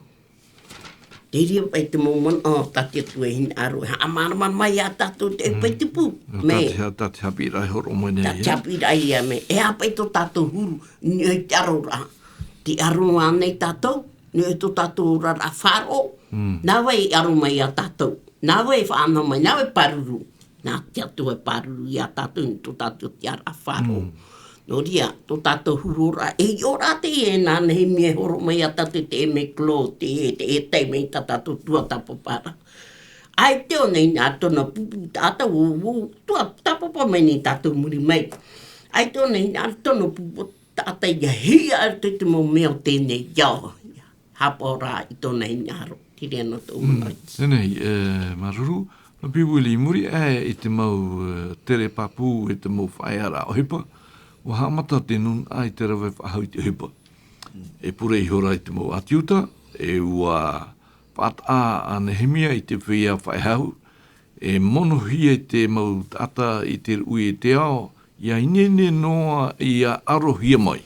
Te reira paʻi te mau manaʻo tā te Atua e hinaʻaro, e haʻamāramarama mai iā tātou te ʻohipa i tupu. Mē. Tā te ha-, tā te haʻapiʻiraʻa e hōroʻa mai nei. Tā te haʻapiʻiraʻa ia mē. E aha paʻi tō tātou huru, i niʻa i te ʻaroraʻa. Tē ʻaro noa ānei tātou, i niʻa i tō tātou oraraʻa faʻaroʻo. Nā vai e ʻaro mai iā tātou. Nā vai e faʻanaho mai, nā vai e pāruru. Nā te Atua e pāruru iā tātou, i tō tātou tiʻaraʻa faʻaroʻo. Nō reira, tō tātou huru oraraʻa, e hiʻo rā teie nā Nehemia e hōroʻa mai iā tātou te ʻēmeklo, te, te ʻētahi mai tā tātou tuatāpaparaʻa. ʻAita ʻōna i hinaʻaro i tōna pupu taʻata, ʻua, ʻua tuatāpapa mai nei tātou i muri mai. ʻAita ʻōna i hinaʻaro i tōna pupu taʻata ʻia hiʻo i te mau mea o teie nei ao. Haʻapaʻo rā i tōna hinaʻaro, te reira nō tōʻu manaʻo. Teie nei, e, māuruuru, Papi Willie, i muri aʻe i te mau, e, tere pāpū e te mau faʻaearaʻa ʻohipa, ʻua haʻamata te nūnaʻa i te rave faʻahou i te ʻohipa. E pure ihora i te mau ʻĀti Iuta, e ʻua faʻataʻa ʻo Nehemia i te feiā faʻehau, e monohia te mau taʻata i te ruʻi e te ao, ʻia ineine noa ʻia ʻarohia mai.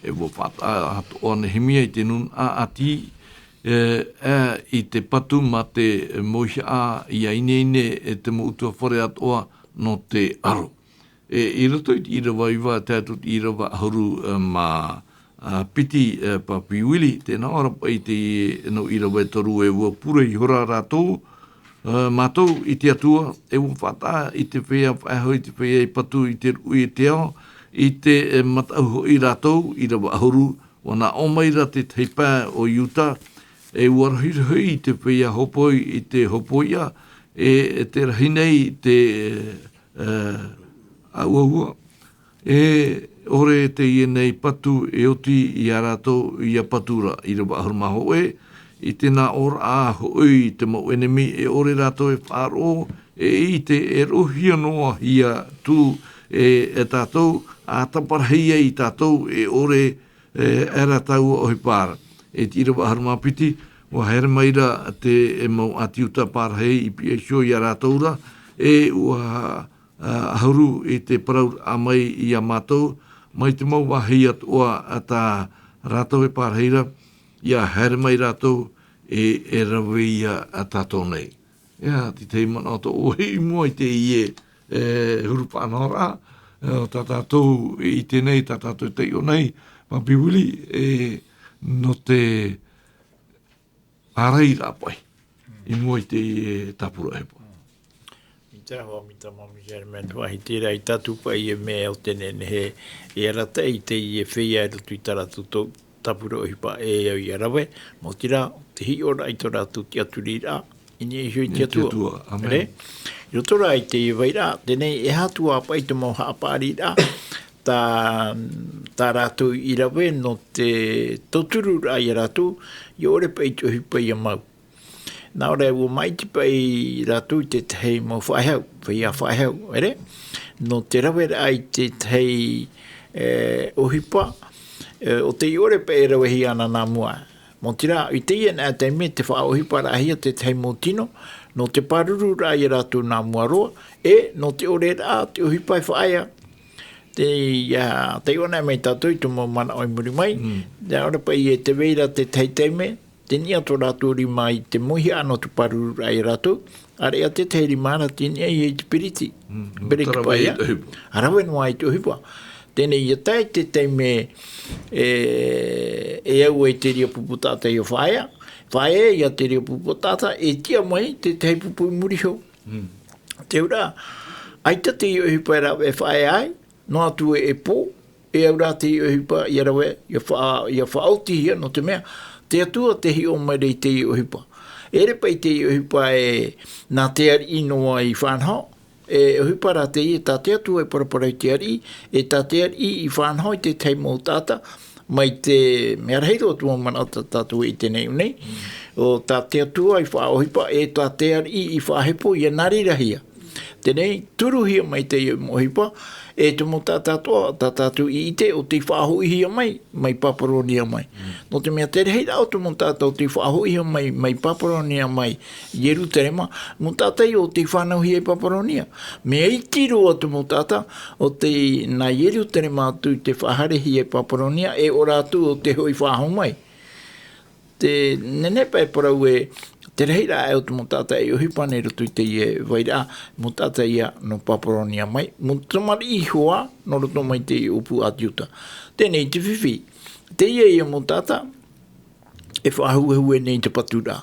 E ʻua faʻataʻa atoʻa ʻo Nehemia i te nūnaʻa ʻāti, e, e, i te patu mā te mauihaʻa ʻia ineine e te mau ʻutuāfare atoʻa nō te ʻaro. E, i roto i te ʻīrava iva, tae atu i te ʻīrava ʻahuru, e, mā, a, piti, e, Papi Willie, tē nā ʻō ra paʻi te, nō ʻīrava e toru, e ʻua pure ihora rātou, e, mātou i te Atua, e ʻua faʻataʻa i te feiā faʻehau, i te feiā i patu, i te ruʻi e te ao, i te, e, mataʻu hoʻi rātou, ʻīrava ʻahuru, ʻua nā ʻō mai ra te tahi pae o Iuta, e ʻua rohirohi te feiā hōpoi i te hōpoiʻa, e, e te rahi nei te, e, ʻauaua. E ʻore teie nei patu e oti iā rātou ʻia patu ra, ʻīrava ʻahuru mā hōʻē, i te nā ʻōraʻa hoʻi te mau ʻenemi, e ʻore rātou e faʻaroʻo, e ʻite, e roʻohia noa hia tū e, e tātou, ʻa taparahi ai tātou, e ʻore, e, e rātou ʻohipa ra. E te ʻīrava ʻahuru mā piti, ʻua haere mai ra te, e mau ʻĀti Iuta parahi i pihaʻi iho iā rātou ra, e ʻua, a, ʻahuru i te parauraʻa mai iā mātou, mai te mau vāhi atoʻa tā rātou e parahi ra, ʻia haere mai rātou e, e rave ia tātou nei. ʻIa, te tahi manaʻo tōʻu i mua i teie, e, huru faʻanahoraʻa, e, tā tātou i ʻite nei, tā tātou i taiʻo nei, Papi Willie, e, nō te ārairaʻa paʻi, i mua i teie tāpura ʻohipa. Mita hoa, mita mami, Jeremy, te vāhi terā i tātou paʻi e mea o te nehenehe, e arataʻi i teie feiā i roto i tā rātou tō-, tāpura ʻohipa e au ʻia rave, maoti rā, te hiʻoraʻa i tō rātou tiʻaturiraʻa, i niʻa iho i te Atua. Amen. Re? I roto rā i teie vairaʻa, teie nei e aha atu ā paʻi te mau haʻapaʻariraʻa, tā, tā rātou i rave nō te tautururaʻa iā rātou, ʻia ʻore paʻi te ʻohipa ʻia mau. Nā ʻō ra, ʻua maʻiti paʻi rātou i te tahi mau faʻehau, feiā faʻehau, ʻere? Nō te raveraʻa i te tahi, e, ʻohipa, e, ʻo tei ʻore paʻi e ravehia ana nā mua. Maoti rā, i teie nei taime te faʻaʻohiparaʻahia te tahi mau tino, nō te pārururaʻa iā rātou nā mua roa, e nō te ʻoreraʻa te ʻohipa e faʻaea. Te, ʻia, taiʻo anaʻe mai tātou i te mau manaʻo i muri mai, nā ʻō ra paʻi e tē vai ra te tahi taime, tei niʻa tō rātou rima i te mauihaʻa nō te pārururaʻa iā rātou, ʻāreʻa te tahi rima ra tei niʻa ia i te piriti. Bereki paʻi ia. Rave noa ai te ʻohipa. Teie nei ʻia tae te taime e, e au ai te reira pupu taʻata ʻia faʻaea, faʻaea ia te reira pupu taʻata, e tiʻa mai te tahi pupu i muri iho. Te auraʻa, ʻaita te ʻohipa e rave e faʻaea ai, noa atu e pō, e au rā te ʻohipa ʻia rave, ʻia fa-, ʻia faʻaotihia nō te mea, te Atua tē hiʻo mai ra i te ʻohipa. ʻEʻere paʻi te ʻohipa e nā te ariʻi noa i faʻanaho, e ʻohipa rā teie tā te Atua e paraparau i te ariʻi, e tā te ariʻi i faʻanaho i te tahi mau taʻata, mai te mea rahi roa atu mau manaʻo tā tātou e ʻite nei, ʻo nei, ʻo tā te Atua i faʻaʻohipa, e tā te ariʻi i faʻahepo, ʻia nā reira hia. Teie nei, turuhia mai teie mau ʻohipa, e te mau taʻata atoʻa, tā tātou i ʻite, ʻo tei faʻahoʻihia mai, mai Paparonia mai. Nō te mea te rahiraʻa o te mau taʻata ʻo tei faʻahoʻihia mai, mai Paparonia mai, Ierutarema, mau taʻata ia ʻo tei fānauhia i Paparonia. Mea iti roa te mau taʻata, ʻo tei nā Ierutarema atu i te faʻahaerehia i Paparonia, e ʻo rātou ʻo tei hoʻi faʻahou mai. Te nehenehe paʻi e parau e, Te rahiraʻa o te mau taʻata e ʻohipa nei roto i teie vairaʻa, mau taʻata ia nō Paparonia mai, mau tamariʻi iho ā nō roto mai teie ʻōpū ʻāti Iuta. Teie nei te fifi, teie ia mau taʻata e faʻahuehue nei te paturaʻa.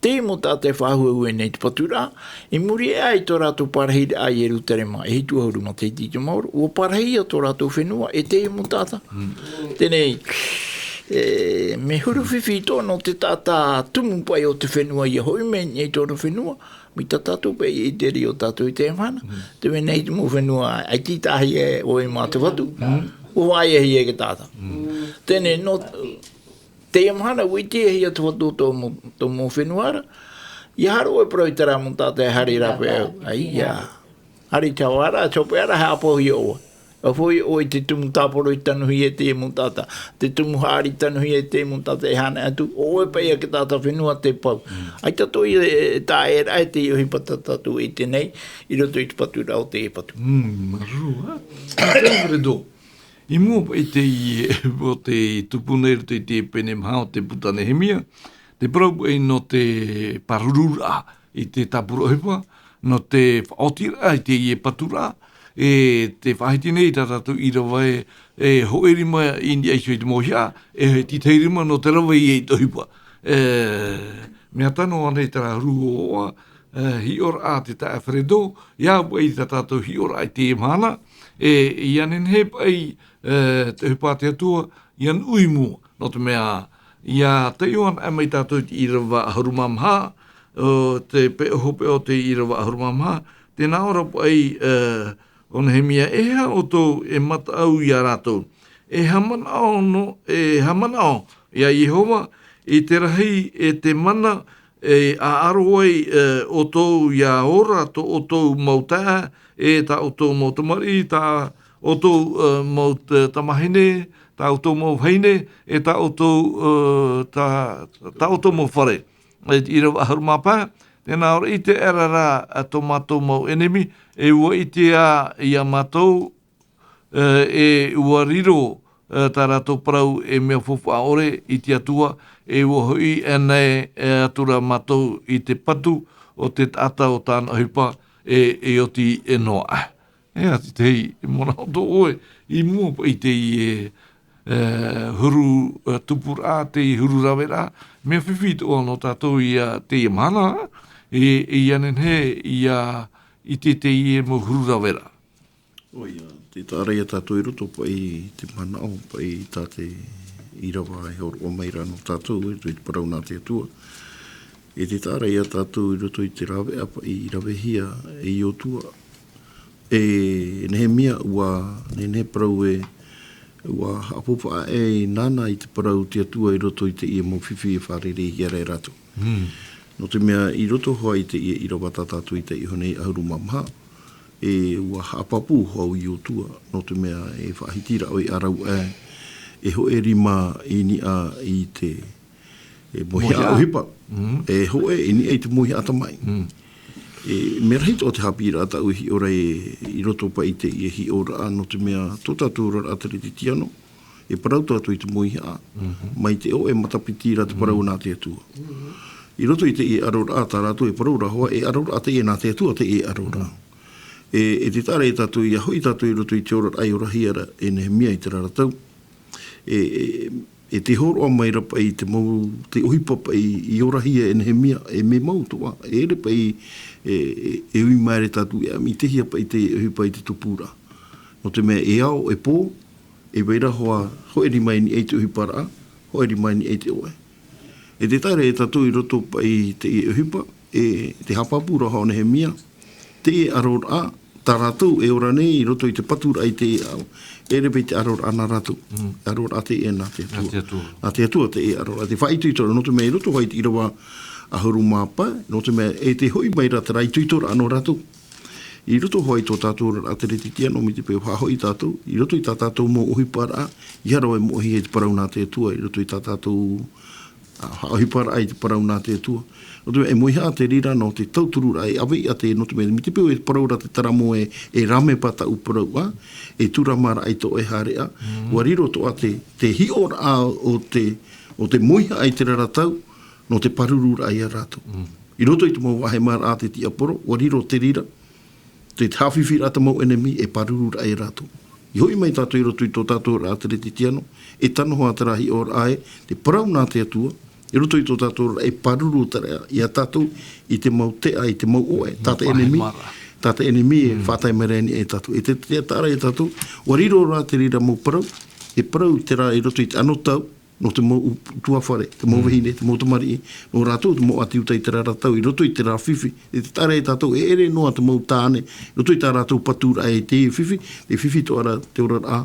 Teie mau taʻata e faʻahuehue nei te paturaʻa, i muri aʻe i tō rātou parahiraʻa i Ierutarema, e hitu ʻahuru matahiti i te maoro, ʻua parahia tō rātou fenua e teie mau taʻata. Teie nei, e, mea huru fifi atoʻa nō te taʻata tumu paʻi o te fenua ia hoʻi mai nei tōna fenua, mai tā tātou paʻi i te reo tātou i te mahana. Te mea nei te mau fenua, ʻaita i tahi e ʻoe mā te Fatu, ʻua vāʻaʻahia e te taʻata. Teie nei, nō, teie mahana, ʻua ʻitehia te Fatu tō mau, tō mau fenua ra. ʻIa haere ʻoe parau i terā mau taʻata e haere i rāpae au. ʻAita. Haere i te haʻavāraʻa, te hopeʻa ra, haʻapauhia ʻoe. Haʻapauhia ʻoe i te tumu tāporo i tanuhia e te mau taʻata. Te tumu haʻari i tanuhia e te mau taʻata e haere atu. ʻO ʻoe paʻi ia te taʻata fenua te pau. ʻAita atoʻa e, e taʻa ʻē ra e te ʻohipa tā tātou e ʻite nei, i roto i te paturaʻa o te Fatu. Mm, māuruuru, ā? Te Alfredo. I mua paʻi i te, o te tupu nei roto i te pene maha o te puta Nehemia, te parau paʻi nō te pārururaʻa i te tāpura ʻohipa, nō te faʻaotiraʻa i teie paturaʻa, e te faʻahiti nei tā tātou ʻīrava e, e hōʻē rima i niʻa iho i te mauhaʻa, e te tahi rima nō te rave i te ʻohipa. E, mea tano ānei terā huru ʻoaʻoa, e, hiʻoraʻa a te taeaʻe Alfredo, ʻia au paʻi tā tātou hiʻoraʻa i teie mahana, e, ʻia nehenehe paʻi, e, te ʻohipa a te Atua, ʻia nuʻu i mua, nō te mea, ʻia taiʻo anaʻe mai tātou i te ʻīrava ʻahuru mā maha, o te peʻoho, peʻoho o te ʻīrava ʻahuru mā maha, tē nā ʻō ra paʻi, e, ʻo Nehemia, e aha ʻoutou e mataʻu ia rātou? E haʻamanaʻo nō, e haʻamanaʻo ia Iehova, i te rahi e te mana, e ʻaʻaro ai, e, ʻoutou ʻia ora tō ʻoutou mau taeaʻe, e tā ʻoutou mau tamariʻi, tā ʻoutou, e, mau t-, tamāhine, tā ʻoutou mau vahine, e tā ʻoutou, e, tā, tā ʻoutou mau fare. E te ʻīrava ʻahuru mā pae, tē nā ʻō ra, ʻite aʻera rā, e, tō mātou mau ʻenemi, e ʻua ʻite ā ia mātou, e, e ʻua riro, e, tā rātou parau e mea faufaʻa ʻore i te Atua, e ʻua hoʻi anaʻe, e, atu ra mātou i te patu o te taʻata o tāna ʻohipa, e, e oti e noa aʻe. E, ā, te tahi, e manaʻo atoʻa ʻoe, i mua paʻi i teie, e, huru, e, tupuraʻa, teie huru raveraʻa, mea fifi atoʻa nō tātou ia teie mahana, e, e ʻia nehenehe, ʻia ʻite i teie mau huru raveraʻa. ʻOia, tē taʻa ra ia tātou i roto paʻi i te manaʻo paʻi tā te ʻīrava e hōroʻa mai ra nō tātou, e, i te parau nā te Atua. E tē taʻa ra ia tātou i roto i te rāveʻa paʻi i ravehia e Iosua, e Nehemia, ʻua nehenehe parau ē, ʻua haʻapāpū aʻe nāna i te parau a te Atua i roto i teie mau fifi e fārereihia ra e rātou. Mm. Nō te mea, i roto hoʻi i teie ʻīrava tā tātou i taiʻo nei, ʻahuru mā maha, e ʻua haʻapāpū hoʻi Iosua, nō te mea e faʻahiti ra ʻoe i ʻārauaʻe, e hōʻē rima i niʻa i te, e mauhaʻa ʻohipa. Mm. E hōʻē i niʻa i te mauhaʻa tamaʻi. Mm. E mea rahi atoʻa te haʻapiʻiraʻa tāʻu e hiʻo ra e, i roto paʻi i teie hiʻoraʻa, nō te mea tō tātou oraraʻa Kerisetiano, e parau tātou i te mauhaʻa, mhm, mai te ʻoʻe matapiti ra te parau, mhm, nā te Atua. Mhm. I roto i teie ʻaroraʻa tā rātou e parau ra hoʻi, e ʻaroraʻa teie nā te Atua teie ʻaroraʻa. Mhm. E, e tē taʻa ra ia tātou, ʻia hoʻi tātou i roto i te oraraʻa i orahia ra e Nehemia i terā ra tau. E, e, e tē hōroʻa mai ra paʻi te mau, te ʻohipa paʻi i orahia e Nehemia, e mea mau atoʻa, e ʻere paʻi, e, e, e ui maere tātou, e ʻāmui i te hia paʻi te ʻohipa i te tupuraʻa. Nō te mea e ao, e pō, e vai ra hoʻi, hōʻē rima i niʻa i te ʻohiparaʻa, hōʻē rima i niʻa i te ʻoʻe. E tē taʻa ra ia tātou i roto paʻi i teie ʻohipa, e tē haʻapāpū ra hoʻi Nehemia, teie ʻaroraʻa, tā rātou e ora nei i roto i te paturaʻa i teie ao, e ʻere paʻi te ʻaroraʻa nā rātou. Mm. ʻAroraʻa teie nā te Atua. Nā te Atua. Nā te Atua teie ʻaroraʻa, te faʻaitoitoraʻa, nō te mea i roto hoʻi i te ʻīrava ʻahuru mā pae, nō te mea e tē hoʻi mai ra terā itoitoraʻa nō rātou. I roto hoʻi i tō tātou oraraʻa Kerisetiano, mai te peu e faʻahoʻi tātou, i roto i tā tātou mau ʻohiparaʻa, ʻeiaha ʻoe e moʻehia i te parau nā te Atua, i roto i tā tātou, ā, haʻaʻohiparaʻa i te parau nā te Atua. Nō te mea, e mauhaʻa te reira nō te tautururaʻa, e ʻave atu, nō te mea, mai te peu e parau ra te taramo ē, e rāmepa tāʻu parau, ā, e tūramaraʻa i tō ʻoe haereʻa, mm, ʻua riro atoʻa te, te hiʻoraʻa o te, o te mauhaʻa i terā ra tau, nō te pārururaʻa ia rātou. I roto i te mau vāhi maraʻa te tiaporo, ʻua riro te reira, te, te haʻafifi rā te mau ʻenemi e pārururaʻa ia rātou. I hoʻi mai tātou i roto i tō tātou rā te Kerisetiano, e tano hoʻi terā hiʻoraʻa ē, te parau nā te Atua, i roto i tō tātou rā e pāruru terā ia tātou i te mau teʻa, i te mau ʻoʻe, tā te ʻenemi, tā te ʻenemi e faʻatae mai ra e tātou. E te, te taʻa ra ia tātou, ʻua riro rā te reira mau parau, e parau terā i roto i te anotau, nō te mau tuāfare, te mau vahine, te mau tamariʻi, nō rātou te mau ʻāti Iuta i terā ra tau, i roto i terā fifi, e te taʻa ra ia tātou, e ʻere noa te mau tāne, i roto i tā rātou paturaʻa e te fifi, te fifi toʻa ra te oraraʻa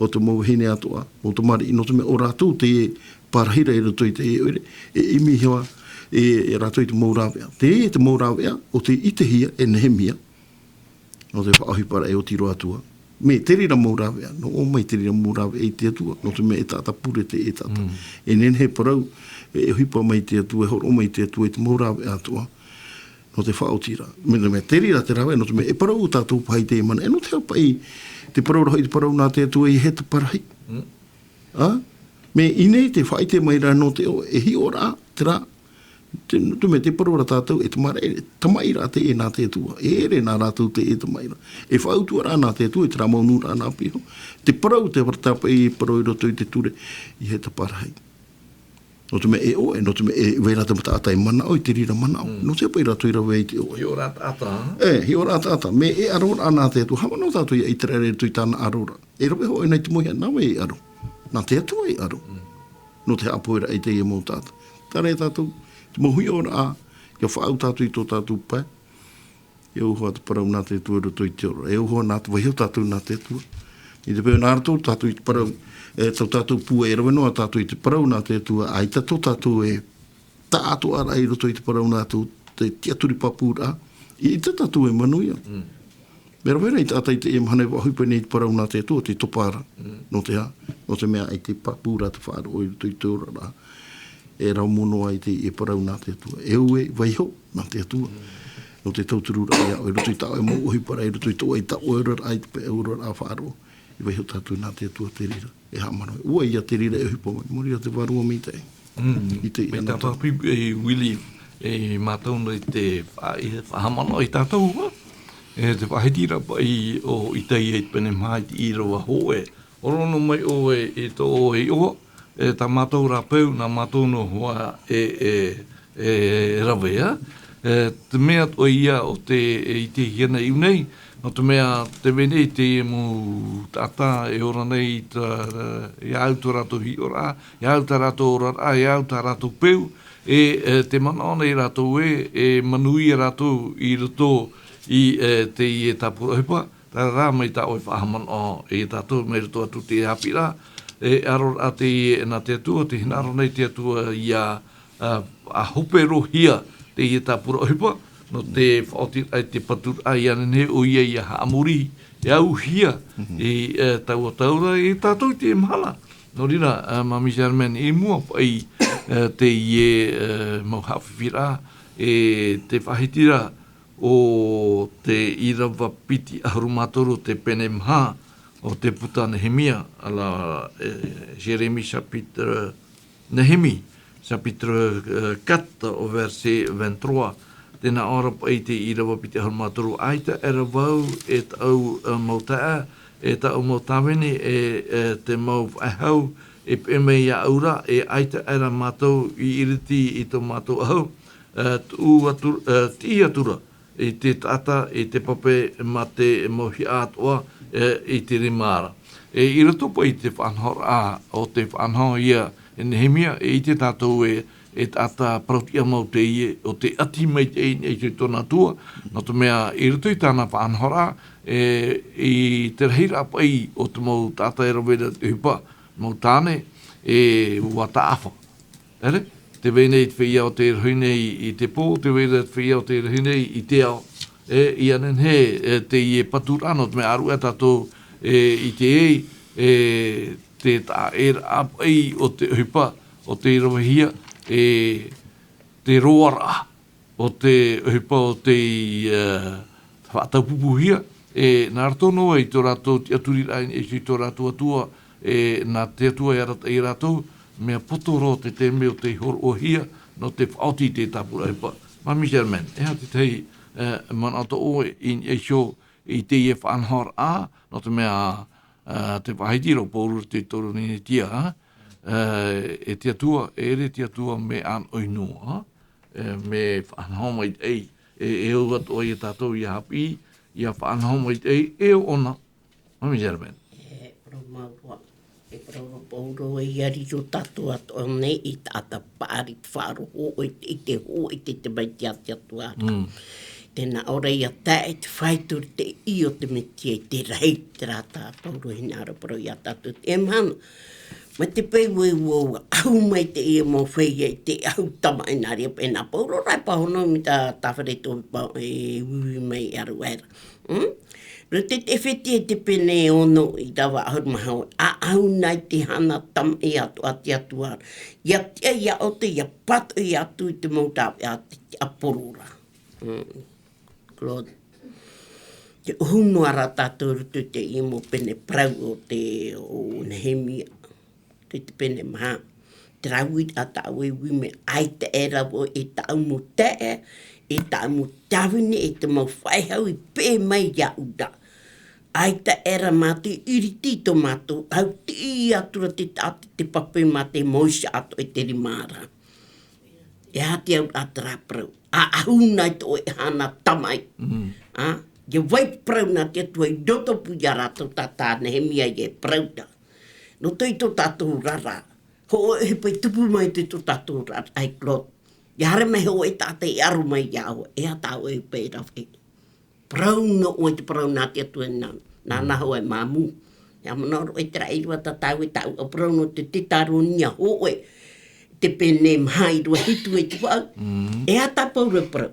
o te mau vahine atoʻa, mau tamariʻi, nō te mea ʻo rātou te pārahi ra i roto i te ʻoire, e ʻimi hoʻi, e, e rātou i te mau rāveʻa. Te, te mau rāveʻa, ʻo tei ʻitehia e Nehemia, nō te faʻaʻohiparaʻa e oti roa atu ā. Mea te reira mau rāveʻa, nō ʻō mai te reira mau rāveʻa i te Atua, nō te mea e taʻata pure te, e taʻata. E nehenehe e parau, e ʻohipa mai te Atua, e hōroʻa mai te Atua i te mau rāveʻa atoʻa, nō te faʻaotiraʻa. Mea, mea te reira te rāveʻa, nō te mea e parau tātou paʻi i teie mahana, e nō te aha paʻi te parau ra hoʻi, te parau nā te Atua i hē te parahi. Ā? Mea i ʻō nei te faʻaʻite mai ra nō te ʻoe, e hiʻoraʻa, terā, te, te mea te parau ra tātou, e tamaʻi, tamaʻi ra te, e nā te Atua. E ʻere nā rātou te, e tamaʻi ra. E faʻautuʻaraʻa nā te Atua, i terā mau nuʻuraʻa nā piha. Te parau, te parau tāpaʻi, e parau i roto i te ture, i hē te parahi. Nō te mea e ʻoe, nō te mea e vai ra te taʻata e manaʻo i te reira manaʻo. Nō te aha paʻi rātou i rave ai te ʻoe. Hiʻoraʻa taʻata, ā? E, hiʻoraʻa taʻata. Mea e ʻaroraʻa nā te Atua. Haʻamanaʻo tātou ia ʻĪteraʻera i roto i tāna ʻarora. E rave hoʻi na i te mau hia, nāvea i ʻaro. Nā te Atua i ʻaro. Nō te haʻapoʻeraʻa i teie mau taʻata. Terā ia tātou, te mau hiʻoraʻa, ʻia faʻaau tātou i tō tātou pae. E au hoʻi te parau nā te Atua i roto i te ora. E au hoʻi nā te vaiho tātou nā te Atua. I te peu nā roto tātou i te parau, e, tō tātou pūai, e rave noa tātou i te parau nā te Atua, ʻaita tō tātou e taʻatoʻaraʻa i roto i te parau nā tō te tiʻaturi pāpūraʻa, ʻaita tātou e manuia. Mea rave ra i taʻata i teie mahana e faʻaʻohipa nei i te parau nā te Atua, te topa ra. Nō te aha, nō te mea ʻaita e pāpū ra te faʻaroʻo i roto i te oraraʻa. E rau mō noa i te, e parau nā te Atua. E au e vaiho nā te Atua. Nō te tautururaʻa ia ʻoe, i roto i tā ʻoe mau ʻohiparaʻa, i roto i tō ʻoe, i tā ʻoe oraraʻa, i te pae oraraʻa faʻaroʻo. E vaiho tātou nā te Atua te reira. E haʻamanaʻo. ʻUa ʻia te reira e ʻohipa mai. Mōrī ra te vārua maitaʻi. Mm. I te, mai tā tātou e Willie, e mātou nei te fa-, e faʻahaʻamanaʻo i tātou, ā? E te faʻahitiraʻa paʻi o Isaia i te pene maha i te ʻīrava hōʻē. ʻOrono mai ʻoe i tō ʻoe iʻoa, e tā mātou rāpeu, nā mātou noa hoʻi e, e, e rave, ā? E, te mea atoʻa ia ʻo tē, e, ʻitehia nei i ʻō nei, nō te mea tē vai nei te mau taʻata e ora nei i tā, ia au tā rātou hiʻoraʻa, ia au tā rātou oraraʻa, ia au tā rātou peu, e, e, tē manaʻo nei rātou ē, e manuia rātou i roto i, e, teie tāpura ʻohipa, terā rā mai tā ʻoe faʻahaʻamanaʻo ia tātou mai roto atu te haʻapiʻiraʻa, e, ʻaroraʻa teie nā te Atua, tē hinaʻaro nei te Atua ia, ā, ʻa hoperohia teie tāpura ʻohipa, nō te faʻaotiraʻa i te paturaʻa ia nehenehe ʻoia ia haʻamori, e auhia, e, e, taua tau ra, e tātou i teie mahana. Nō reira, ā, Māmī Germaine, i mua paʻi, ā, teie, ā, mau haʻafifi ra, e te faʻahitiraʻa o te ʻīrava piti ʻahuru mā toru o te pene maha o te puta Nehemia, ā, e, Jérémie chapitre, Néhémie, chapitre, ā, quatre, au verset vingt-trois. Tē nā ʻō ra paʻi te ʻīrava piti ʻahuru mā toru, ʻaita aʻera vau, e tāʻu, ā, mau taeaʻe, e tāʻu mau tāvini, e, e te mau faʻehau, e peʻe mai iāʻu ra, e ʻaita aʻera mātou i ʻiriti i tō mātou ʻahu, ā, tuʻu atu, ā, tiʻi atu ra i te taʻata, i te pape mā te mau hiʻa atoʻa, e, i te rima ra. E, i roto paʻi i te faʻanahoraʻa o te faʻanaho ia e Nehemia, e ʻite tātou ē, e taʻata parautiʻa mau teie, ʻo tē ʻati maitaʻi nei i tōna Atua, nō te mea i roto i tāna faʻanahoraʻa, e, i te rahiraʻa paʻi o te mau taʻata e rave ra i te ʻohipa, mau tāne, e, ʻua taʻafa. ʻEre, tē vai nei te feiā ʻo tē rohi nei i te pō, tē vai ra te feiā ʻo tē rohi nei i te ao. E, ʻia nehenehe, e, teie paturaʻa nō te mea ʻāruʻe tātou, e, i te, e, te taʻaʻēraʻa paʻi o te ʻohipa, ʻo tei ravehia, e, te roaraʻa o te ʻohipa ʻo tei, ā, faʻataupupuhia, e, nā roto noa i tō rātou tiʻaturiraʻa i niʻa i tō rātou Atua, e, nā te Atua e arataʻi ia rātou, mea poto roa te taime ʻo tei hōroʻahia, nō te faʻaoti i te tāpura ʻohipa. Māmī Germaine, e aha te tahi, e, manaʻo tō ʻoe i, i niʻa iho i teie faʻanahoraʻa, nō te mea, e, te faʻahiti ra ʻo Pauro te Toronetia, e, e te Atua, e ʻere te Atua mea ʻānoʻi noa, e, mea faʻanaho maitaʻi, e, e au atoʻa ia tātou ʻia haʻapiʻi, ʻia faʻanaho maitaʻi, e ʻōna, Māmī Germaine. E parau maoro, e parau ra Pauro, e ʻia riro tātou atoʻa nei ei taʻata paʻari te faʻaroʻo i te, i te hōʻē i te, te mai te Atua ra. Mm. Tē nā ʻō ra ʻia tae te faito i te ʻī o te Metia i te rahi, terā tā Pauro e hinaʻaro parau ia tātou te mahana. Mai te peu e ua, ua ʻahu mai teie mau feiā i te ʻahu tamaʻi nā reira paʻi nā Pauro ra e pāhono mai tā, tā Wheretaurapa e uiui mai e aruaera. Mm? Roto i te Efetia i te pene ono ʻīrava ʻahuru mā hōʻē, ʻaʻahu na i te hana tamaʻi atoʻa a te Atua. ʻIa tiʻa, ʻia ʻoto, ʻia pātoʻi atu i te mau rāveʻa a te, a Pauro ra. Mm. Claude. Tē ʻohu noa ra tātou i roto i teie mau pene parau o te, o Nehemia. Te, te pene maha. Te rāveʻa tāʻu e ui mai, ʻaita ʻē ra vau e tāʻu mau taeaʻe, e tāʻu mau tāvini, e te mau faʻehau i peʻe mai iāʻu ra. ʻAita ʻē ra mātou i ʻiriti i tō mātou hau, tiʻi atu ra te taʻata, te pape mā te Mōise atoʻa i te rima ra. E aha te auraʻa terā parau? ʻAʻahu na i tō ʻoe hana tamaʻi. Mm. Ā? ʻIa vai parau nā te Atua i roto pū ia rātou tā, tā Nehemia e parau ra. Nō te, i tō tātou oraraʻa. Hōʻē ʻohipa i tupu mai i tō tātou oraraʻa, ʻe Claude. ʻIa haere mai hōʻē taʻata e aro mai iā ʻoe, e aha tā ʻoe ʻohipa e rave. Parau noa ʻoe te parau nā te Atua nā, nā, nāna hōʻē māmū. ʻIa manaʻo roa ʻoe terā ʻīrava tā tāua e taʻu, ʻa parau nō te Tetaronia hōʻē, te pene maha ʻīrava hitu e te vaʻu. Mm. E aha tā Pauro e parau?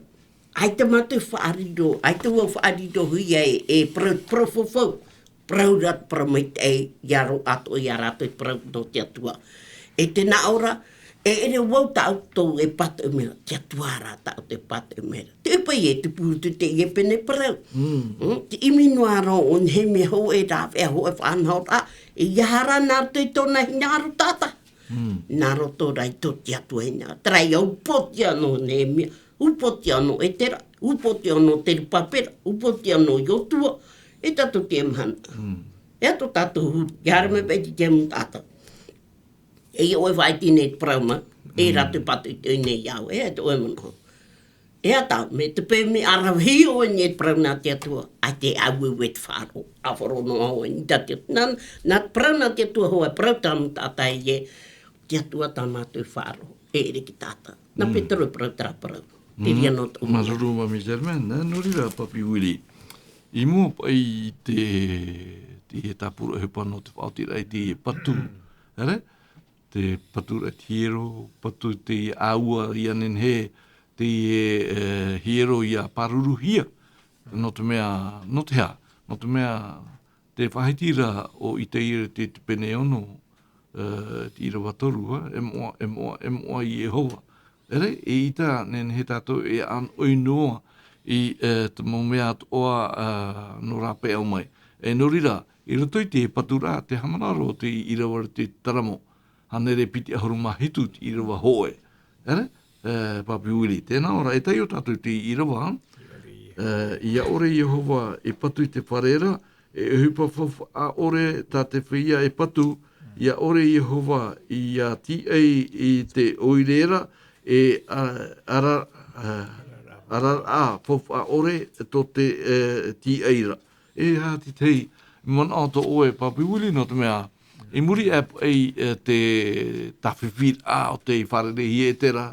ʻAita mātou faʻariro, ʻaita vau faʻarirohia e, e parau, parau faufaʻa. Parau ra, parau maitaʻi, ʻia roaʻa atoʻa ia rātou e parau nō te Atua. E tē nā ʻō ra, e ʻere vau tāʻu tō e pātoʻi mai ra, te Atua rā tāʻu tō e pātoʻi mai ra. Te ʻohipa e tupu i roto i teie pene parau. Mm. Mm, te ʻimi noa ra ʻo Nehemia hōʻē rāveʻa, hōʻē faʻanahoraʻa, e ʻia haere nā roto i tōna hinaʻaro taʻata. Mm. Nā roto rā i tō te Atua hinaʻaro. Terā ia upoʻotiʻa nō Nehemia, upoʻotiʻa nō Etera, upoʻotiʻa nō Terupapera, upoʻotiʻa nō Iotua, e tātou teie mahana. Mm. E aha tō tātou huru, ʻia haere mai paʻi i te tahi mau taʻata. E ʻoe faʻaʻite nei te parau mā, e Mm. rātou pātoʻi nei iā ʻoe, e tō ʻoe manaʻo. E aha tāʻu, mai te peu mea ʻaravihi ʻoe nei te parau nā te Atua, ʻaita e ʻāueue te faʻaroʻo, ʻa faʻaroʻo noa ʻoe nei tā te Atua. Nā, nā te parau nā te Atua hōʻē, parau tā mau taʻata ē, te Atua tā mātou faʻaroʻo, e ʻere i te taʻata. Nā Mm. Petero e parau terā parau. Te Mm. reira nō tō Māuruuru Māmī Germaine, nā, nō reira, Papi Willie. I mua paʻi i te, te tāpura ʻohipa nō te faʻaotiraʻa i te patu. ʻEre? Te patu ra te hiero, patu te ʻāua ʻia nehenehe, te, e, hiero ʻia pāruruhia. Nō te mea, nō te aha? Nō te mea, te faʻahiti ra ʻo Isaia te, te pene ono, e, te ʻīrava toru, e, e moʻa, e moʻa, e moʻa Iehova. ʻEre, eʻita, nehenehe tātou e ʻānoʻi noa i, e, te mau mea atoʻa, e, nō rāpae mai. E nō reira, i roto i te patu ra, te haʻamanaʻo ra te ʻīrava ra te taramo. Hānere piti ʻahuru mā hitu te ʻīrava hōʻē. ʻEre, e, Papi Willie, tē nā ʻō ra, e tae iho tātou te ʻīrava, e, ʻia ʻore Iehova e patu i te fare ra, e ʻohipa faufaʻa ʻore tā te feiā e patu, ʻia ʻore Iehova ʻia tīaʻi i te ʻoire ra, e a-, ara-, a-, araraʻa faufaʻa ʻore tō te, e, tīaʻi ra. E aha te tahi manaʻo tō ʻoe, Papi Willie, nō te mea, i muri aʻe paʻi, e, te tāfifi ra o tei fārereihia e Etera,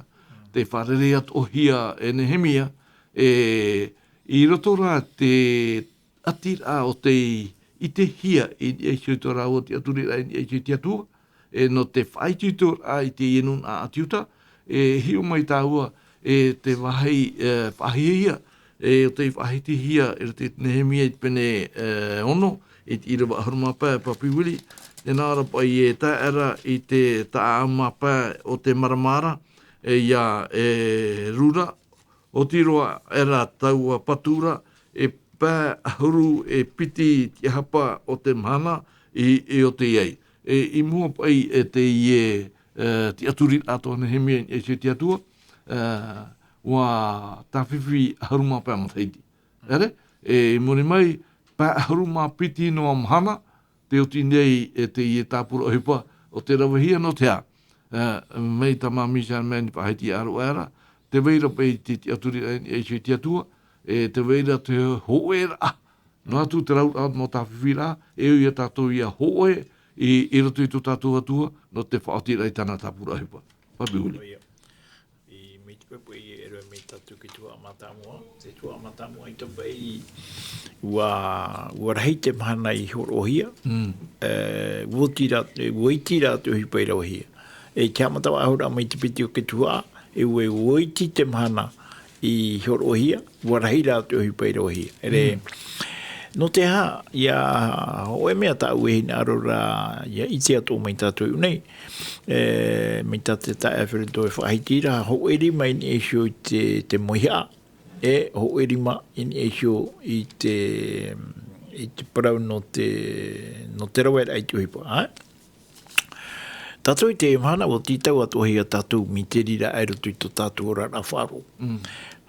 tei fārerei atoʻahia e Nehemia, e, i roto rā te ʻati ra o tei ʻitehia i niʻa iho i tō rāua tiʻaturiraʻa i niʻa iho i te Atua, e, nō te faʻaitoitoraʻa i teie nūnaʻa a te Iuta, e hiʻo mai tāua, e, te vāhi, e, faʻahiahia, e, ʻo tei faʻahitihia, e, te Nehemia i te pene, e, ono, i te ʻīrava ʻahuru mā pae, Papi Willie, tē nā ʻō ra paʻi e tae ra i te taʻaʻau mā pae o te marama ra, e, ʻia, e, rura, oti roa aʻera taua patu ra, e pae ʻahuru e piti te ʻāhapa o te mahana i, i oti ai. E, i mua paʻi e teie, e, tiʻaturiraʻa tō Nehemia i niʻa iho i te Atua, ā, ʻua tāfifi ʻahuru mā pae matahiti. ʻEre, e, i muri mai, pae ʻahuru mā piti noa mahana, tē oti nei, e, teie tāpura ʻohipa, ʻo tē ravehia nō te aha. Ā, mai tā māmī Charmaine i faʻahiti ā roa ra, tē vai ra paʻi te tiʻaturi i niʻa iho i te Atua, e, tē vai ra te hōʻē ra, noa atu te rauraʻa mau tāfifi ra, e ui ia tātou ʻia hōʻē, i, i roto i tō tātou Atua, nō te faʻaotiraʻa i tāna tāpura ʻohipa. Papi Uli. ʻOia. I, mai te peu paʻi e ʻere mai tātou i te tuhaʻa mātāmua, te tuhaʻa mātāmua i te paʻi, ʻua, ʻua rahi te mahana i hōroʻahia, Mm. e, ʻua iti ra, e, ʻua iti ra te ʻohipa i ravehia. E te haʻamata faʻahou ra mai te piti o te tuhaʻa, e ʻua, ʻua iti te mahana i hōroʻahia, ʻua rahi ra te ʻohipa i ravehia. ʻEre, Mm. nō te aha, ʻia, hōʻē mea tāʻu e hinaʻaro ra, ʻia ʻite atoʻa mai tātou i ʻō nei, e, mai tā te taeaʻe Alfredo e faʻahiti ra, hōʻē rima i niʻa iho i te, te mauhaʻa, e hōʻē rima i niʻa iho i te, i te parau nō te, nō te raveraʻa i te ʻohipa, ā? Tātou i teie mahana, ʻua tītau atoʻahia tātou mai te reira i roto i tō tātou oraraʻa faʻaroʻo. Mm.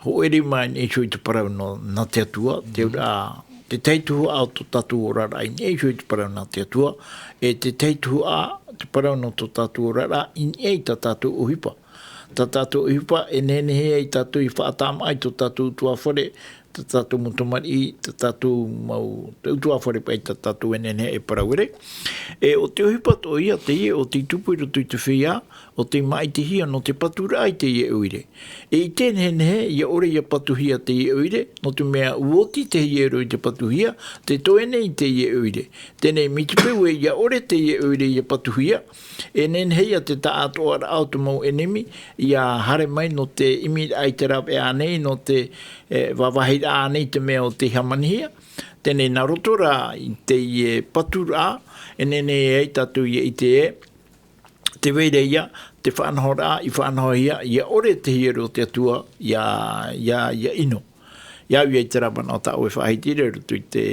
Hōʻē rima i niʻa iho i te parau nō, nā te Atua, Mm. te auraʻa, te tahi tuhaʻa o tō tātou oraraʻa i niʻa iho i te parau nā te Atua, e te tahi tuhaʻa te parau nō tō tātou oraraʻa i niʻa i tā tātou ʻohipa. Tā tātou ʻohipa, e nehenehe ai tātou i faʻatāmāʻa i tō tātou ʻutuāfare, tā tātou mau tamariʻi, tā tātou mau, te ʻutuāfare paʻi tā tātou e nehenehe e parau, ʻere. E, ʻo te ʻohipa atoʻa ïa teie ʻo tei tupu i roto i te feiā, ʻo tei māʻitihia nō te paturaʻa i teie ʻoire. E ʻite nehenehe, ʻia ʻore ʻia patuhia teie ʻoire, nō te mea ʻua oti te hiero i te patuhia, tē toe nei teie ʻoire. Teie nei, mai te peu ē ʻia ʻore teie ʻoire ʻia patuhia, e nehenehe ïa te taʻatoʻaraʻa o te mau ʻenemi, ʻia haere mai nō te ʻimiraʻa i te rāveʻa ānei, nō te, e, vāvāhiraʻa ānei i te mea ʻo tei hāmanihia. Teie nei, nā roto rā i teie paturaʻa, e nehenehe ai tātou ʻia ʻite ē, tē vai ra ïa te faʻanahoraʻa i faʻanahohia, ʻia ʻore te hiero o te Atua, ʻia, ʻia, ʻia ʻino. ʻIa au ïa i terā manaʻo tāʻu e faʻahiti ra i roto i te,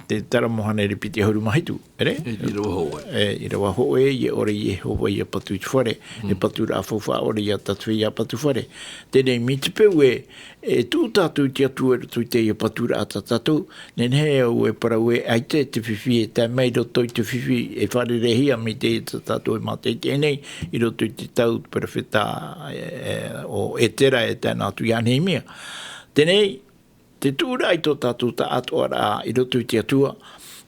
te Terā Mohana ʻere piti ʻahuru mā hitu, ʻere? E, ʻīrava hōʻē. E, ʻīrava hōʻē, ʻia ʻore Iehova ʻia patu i te fare, Mm. e patu ra faufaʻa ʻore ïa tā te feiā patu fare. Teie nei, mai te peu ē, e tuʻu tātou i te Atua i roto i teie paturaʻa tā tātou, nehenehe au e parau ē, ʻaita te fifi e tae mai i roto i te fifi, e fārereihia mai te, tā tātou e mātaʻitaʻi nei, i roto i te tau perofeta, e, e, ʻo Etera e tae noa atu ia Nehemia. Teie nei, te tuʻuraʻa i tō tātou taʻatoʻaraʻa i roto i te Atua,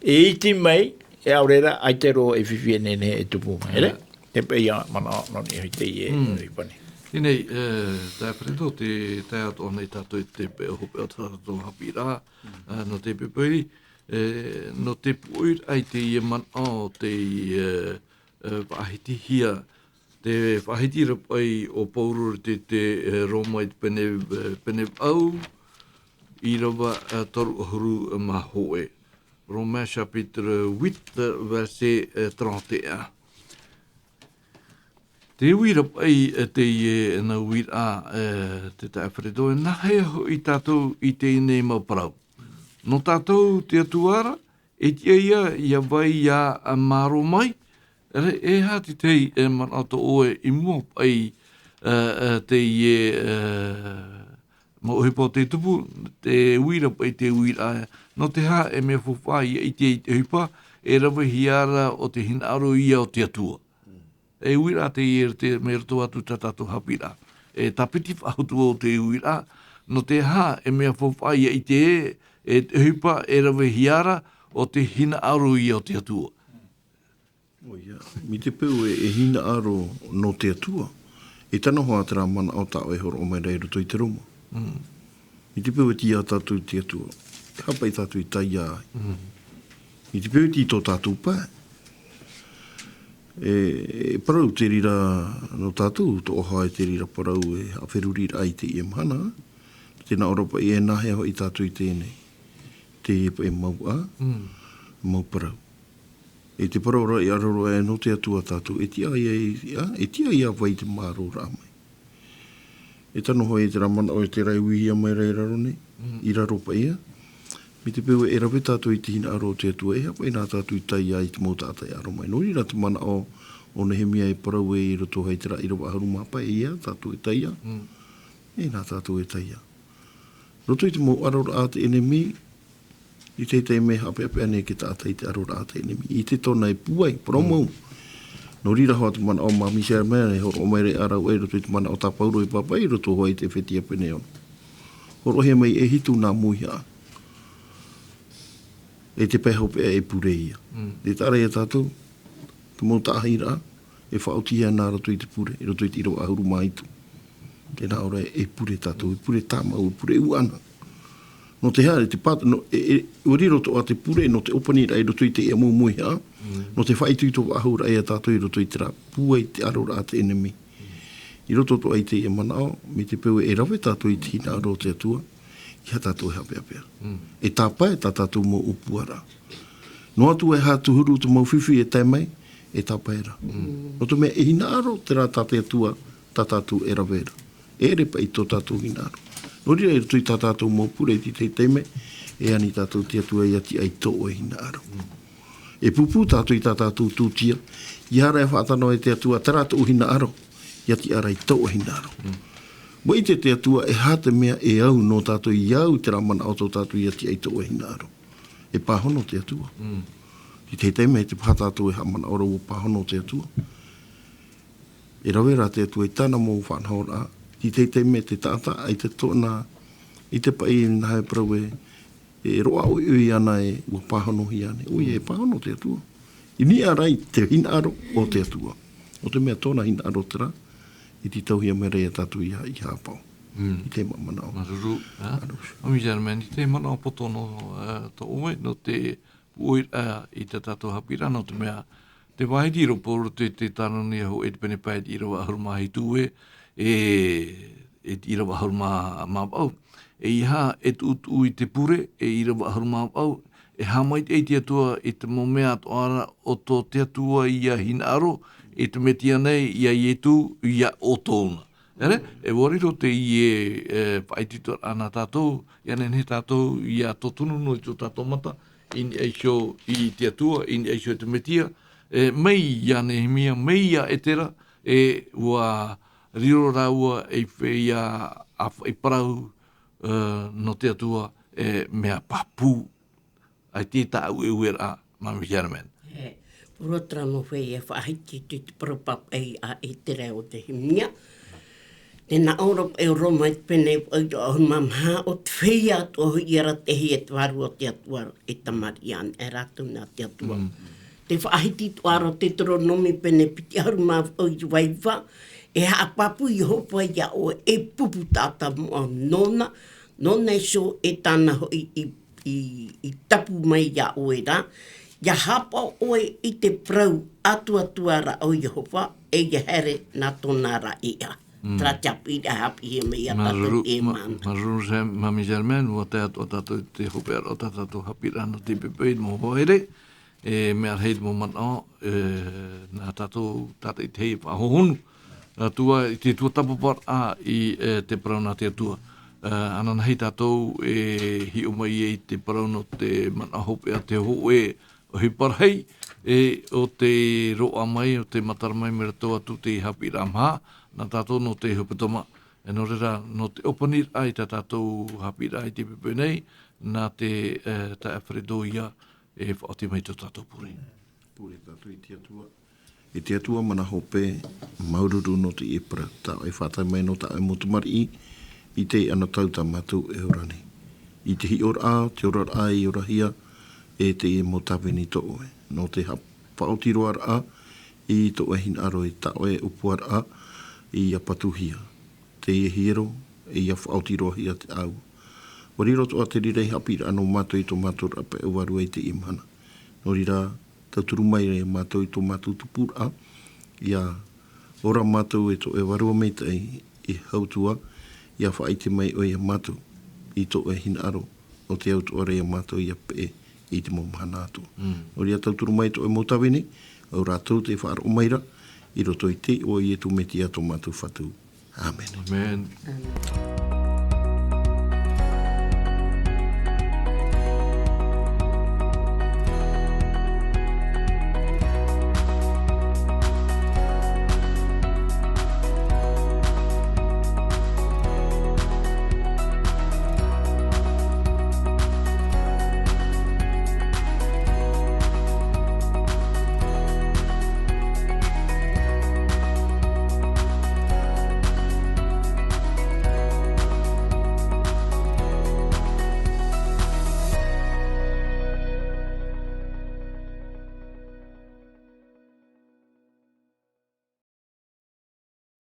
e iti mai, e ʻaore rā, ʻaita roa e fifi e nehenehe e tupu mai, ʻere? Mm. E paʻi ïa manaʻo nō niʻa i teie Mm. ʻohipa nei. Teie nei, e, taeaʻe Alfredo, tē tae atoʻa nei tātou i te pae hopeʻa o tā tātou haʻapiʻiraʻa, Mm. e, nō te pēpē, e, nō te pūʻoiraʻa i teie manaʻo, teie, e, e, faʻahitihia, te faʻahiti ra paʻi ʻo Pauro i te, te, e, Roma i te pene, e, pene vaʻu, ʻīrava, e, toru ʻahuru mā hōʻē. Romains chapitre huit, verset, e, trente et un. Te uiraʻa paʻi, e, teie, e, nā uiraʻa, e, te taeaʻe Alfredo, e nāhea hoʻi tātou i teie nei mau parau. Nō tātou te Atua ra, e tiʻa ïa, ʻia vai ʻia mārō mai, ʻere, e aha te tahi, e, manaʻo tō ʻoe i mua paʻi, e, e, teie, e, mau ʻohipa o tei tupu, te uiraʻa paʻi, te uiraʻa, nō te aha e mea faufaʻa ʻia ʻite i te ʻohipa, e ravehia ra ʻo te hinaʻaro ïa o te Atua. E uiraʻa teie i te, mai roto atu tā tātou haʻapiʻiraʻa. E tāpiti faʻahou atu vau te uiraʻa, nō te aha e mea faufaʻa ʻia ʻite ē, e te ʻohipa e ravehia ra ʻo te hinaʻaro ïa o te Atua. ʻOia, mai te peu e, e hinaʻaro nō te Atua, e tano hoʻi terā manaʻo tā ʻoe e hōroʻa mai ra i roto i te Roma. Mm. Mai te peu e tiʻa tātou i te Atua, e aha paʻi tātou i taiā ai? Mm. Mai te peu e tō tātou pae. E, e parau te reira nō tātou, tō ʻoe e te reira parau e haʻaferuriraʻa i teie mahana. Tē nā ʻō ra paʻi e nāhea hoʻi tātou i teie nei. Teie paʻi mau, ā, Mm. mau parau. E te parau ra i aro roa e nō te Atua tātou, e tiʻa ïa, ā, e tiʻa ïa vai te mārōraʻa mai. E tano hoʻi terā manaʻo e te raiuihia mai ra i raro nei, Mm. i raro paʻi ïa. Mai te peu e rave tātou i te hinaʻaro o te Atua, e aha paʻi nā tātou i taiā i te mau taʻata e aro mai. Nō reira te manaʻo ʻO Nehemia e parau ē i roto i te ra ʻīrava ʻahuru mā pae, ʻeiaha tātou e taiʻa. Mm. E nā tātou e taiʻa. Roto i te mau ʻaroraʻa a te ʻenemi, i te taime e haʻapeʻapeʻa nei e te taʻata i te ʻaroraʻa a te ʻenemi. I te tōna e pūai, parau mau. Mm. Nō reira hoʻi te manaʻo a Māmī Sherman, e hōroʻa mai ra ʻāreʻa i roto i te manaʻo tā Pauro i pāpaʻi, i roto hoʻi i te Efetia pene ono. Hōroʻahia mai e hitu nā mauihaʻa. E te pae hopeʻa e pure ia. Mm. Te taʻa ra ia tātou, te mau taʻahiraʻa, e faʻaotihia nā roto i te pure, i roto i te ʻīrava ʻahuru mā hitu. Tē nā ʻō ra e pure tātou, e pure tāmau, e pure ʻuʻana. Nō te aha, e te pāta, nō, e, e, ʻua riro atoʻa te pure, nō te ʻōpaniraʻa i roto i teie mau mauihaʻa, mm, nō te faʻaitoito faʻahou ra ia tātou i roto i terā pūai te ʻaroraʻa a te ʻenemi. I roto atoʻa i teie manaʻo, mai te peu e rave tātou i te hinaʻaro o te Atua, ʻeiaha tātou e haʻapeʻapeʻa. Mm. E tāpae tā tātou mau ʻōpuaraʻa. Noa atu e aha te huru te mau fifi e tae mai, e tāpae ra. Mm. Nō te mea e hinaʻaro terā tā te Atua, tā tātou e rave ra. E ʻere paʻi tō tātou hinaʻaro. Nō reira i roto i tā tātou mau pure i te tahi taime, e ani tātou te Atua ʻia tiʻa i tō ʻoe hinaʻaro. Mm. E pūpū tātou i tā tātou tūtia, ʻeiaha ra e faʻatano e te Atua, terā tōʻu hinaʻaro, ʻia tiʻa ra i tō ʻoe hinaʻaro. Mm. ʻUa ʻite te Atua, e aha te mea e au nō tātou ʻia au i terā manaʻo tō tātou ʻia tiʻa i tō ʻoe hinaʻaro. E pāhono te Atua. Mm. I te tahi taime, te aha tātou e haʻamanaʻo ra ʻua pāhono te Atua. E rave ra te Atua i tāna mau faʻanahoraʻa. I te tahi taime te taʻata, ʻaita tōna, ʻaita paʻi nā hea e parau ē, e roaʻa ʻoiʻoi ana ē, ʻua pāhonohia ānei. ʻOia, e pāhono te Atua. I niʻa ra i te hinaʻaro o te Atua. ʻO te mea tōna hinaʻaro terā, i tītauhia mai ra ia tātou ʻia, ʻia haʻapaʻo. Mm. I te ma-, manaʻo. Māuruuru, ā? Māuruuru. Māmī Sherman, i te manaʻo poto nō, ā, tō ʻoe, nō te pūʻoiraʻa i tā tātou haʻapiʻiraʻa, nō te mea, tē vāhi ra Pauro i te, te tānoni hōʻē i te pene pae ʻīrava ʻahuru mā hitu ē, e, e ʻīrava ʻahuru mā, mā vaʻu. ʻEiaha e tuʻutuʻu i te pure, e ʻīrava ʻahuru mā vaʻu, e haʻamaitaʻi te Atua i te mau mea atoʻa ra o tō te Atua ʻia hinaʻaro, i te Metia nei, ia Ietu, ia ʻoutou na. ʻEre, e ʻua riro teie, e, faʻaitoitoraʻa nā tātou, ʻia nehenehe tātou ʻia tōtonu noa i tō tātou mata, i niʻa iho i te Atua, i niʻa iho i te Metia, e, mai ia Nehemia, mai ia Etera, e, ʻua riro rāua ei feiā ʻāfaʻi parau, e, nō te Atua, e, mea pāpū. ʻAita e tāʻueʻueraʻa, Māmī Sherman. E, ʻua riro terā mau feiā faʻahiti i te parau pāpaʻi a Etera ʻo Nehemia. Tē nā ʻō ra paʻi ʻo Roma i te pene vaʻu ʻahuru mā maha, ʻo te feiā atoʻa hoʻi ia rātou e te vārua o te Atua e tamariʻi anaʻe rātou nā te Atua. Mm. Te faʻahiti atoʻa ra o Teuteronome pene piti ʻahuru mā vaʻu, ʻīrava iva, e haʻapāpū Iehova ia ʻoe e pupu taʻata moʻa nōna, nōna iho e tāna hoʻi i i, i tapu mai ia ʻoe ra, ʻia haʻapaʻo ʻoe i te parau atuaturaʻa o Iehova, e ʻia haere nā tōna raʻiʻa. Mm. Terā te haʻapiʻiraʻa e haʻapiʻihia mai ia tātou. Māuruuru, e mā-, māuruuru Sher-, Māmī Sherman, ʻua tae atoʻa tātou i te hopeʻa o tā tātou haʻapiʻiraʻa nō teie poʻipoʻi, mau hoa here, e mea rahi te mau manaʻo, e, nā tātou, tātaʻitahi e faʻahohonu. Ā, tua, i te tuatāpaparaʻa i, e, te parau nā te Atua. Ā, ananahi tātou e hiʻo mai ai i te parau nō te manaʻo hopeʻa te hōʻē ʻohipa rahi, e, ʻo te roaʻa mai, ʻo te matara mai mai roto atu i te haʻapiʻiraʻa maha, nā tātou nō te hepetoma. E nō reira, nō te ʻōpaniraʻa i tā tātou haʻapiʻiraʻa i teie poʻipoʻi nei, nā te, e, taeaʻe Alfredo ia e faʻaoti mai tō tātou pure. Pure tātou i te Atua. E te Atua mana hope, māuruuru nō teie parau, tā ʻoe i faʻatae mai nō tā ʻoe mau tamariʻi, i teie anotau tā mātou e ora nei. I te hiʻoraʻa, te oraraʻa i orahia, e teie mau tāvini tō ʻoe. Nō te ha-, faʻaoti roa raʻa, i tō ʻoe hinaʻaro i tā ʻoe ʻōpuaraʻa, ʻia patuhia. Teie hiero, e ʻia faʻaoti roa hia te ʻāua. ʻUa riro atoʻa te reira ei haʻapiʻiraʻa nō mātou i tō mātou raʻa pae ʻōvārua i teie mahana. Nō reira, tauturu mai ra ia mātou i tō mātou tupuraʻa, ʻia ora mātou e tō ʻoe Vārua Maitaʻi, e Atua, ʻia faʻaʻite mai ʻoe ia mātou, i tō ʻoe hinaʻaro, ʻo tē au atoʻa ra ia mātou ʻia peʻe i te mau mahana atoʻa. Mm. Nō reira tauturu mai tō ʻoe mau tāvini, ʻo rātou tē faʻaroʻo mai ra, i roto i te iʻoa o Ietu Metia tō mātou Fatu. ʻĀmene. ʻĀmene. ʻĀmene.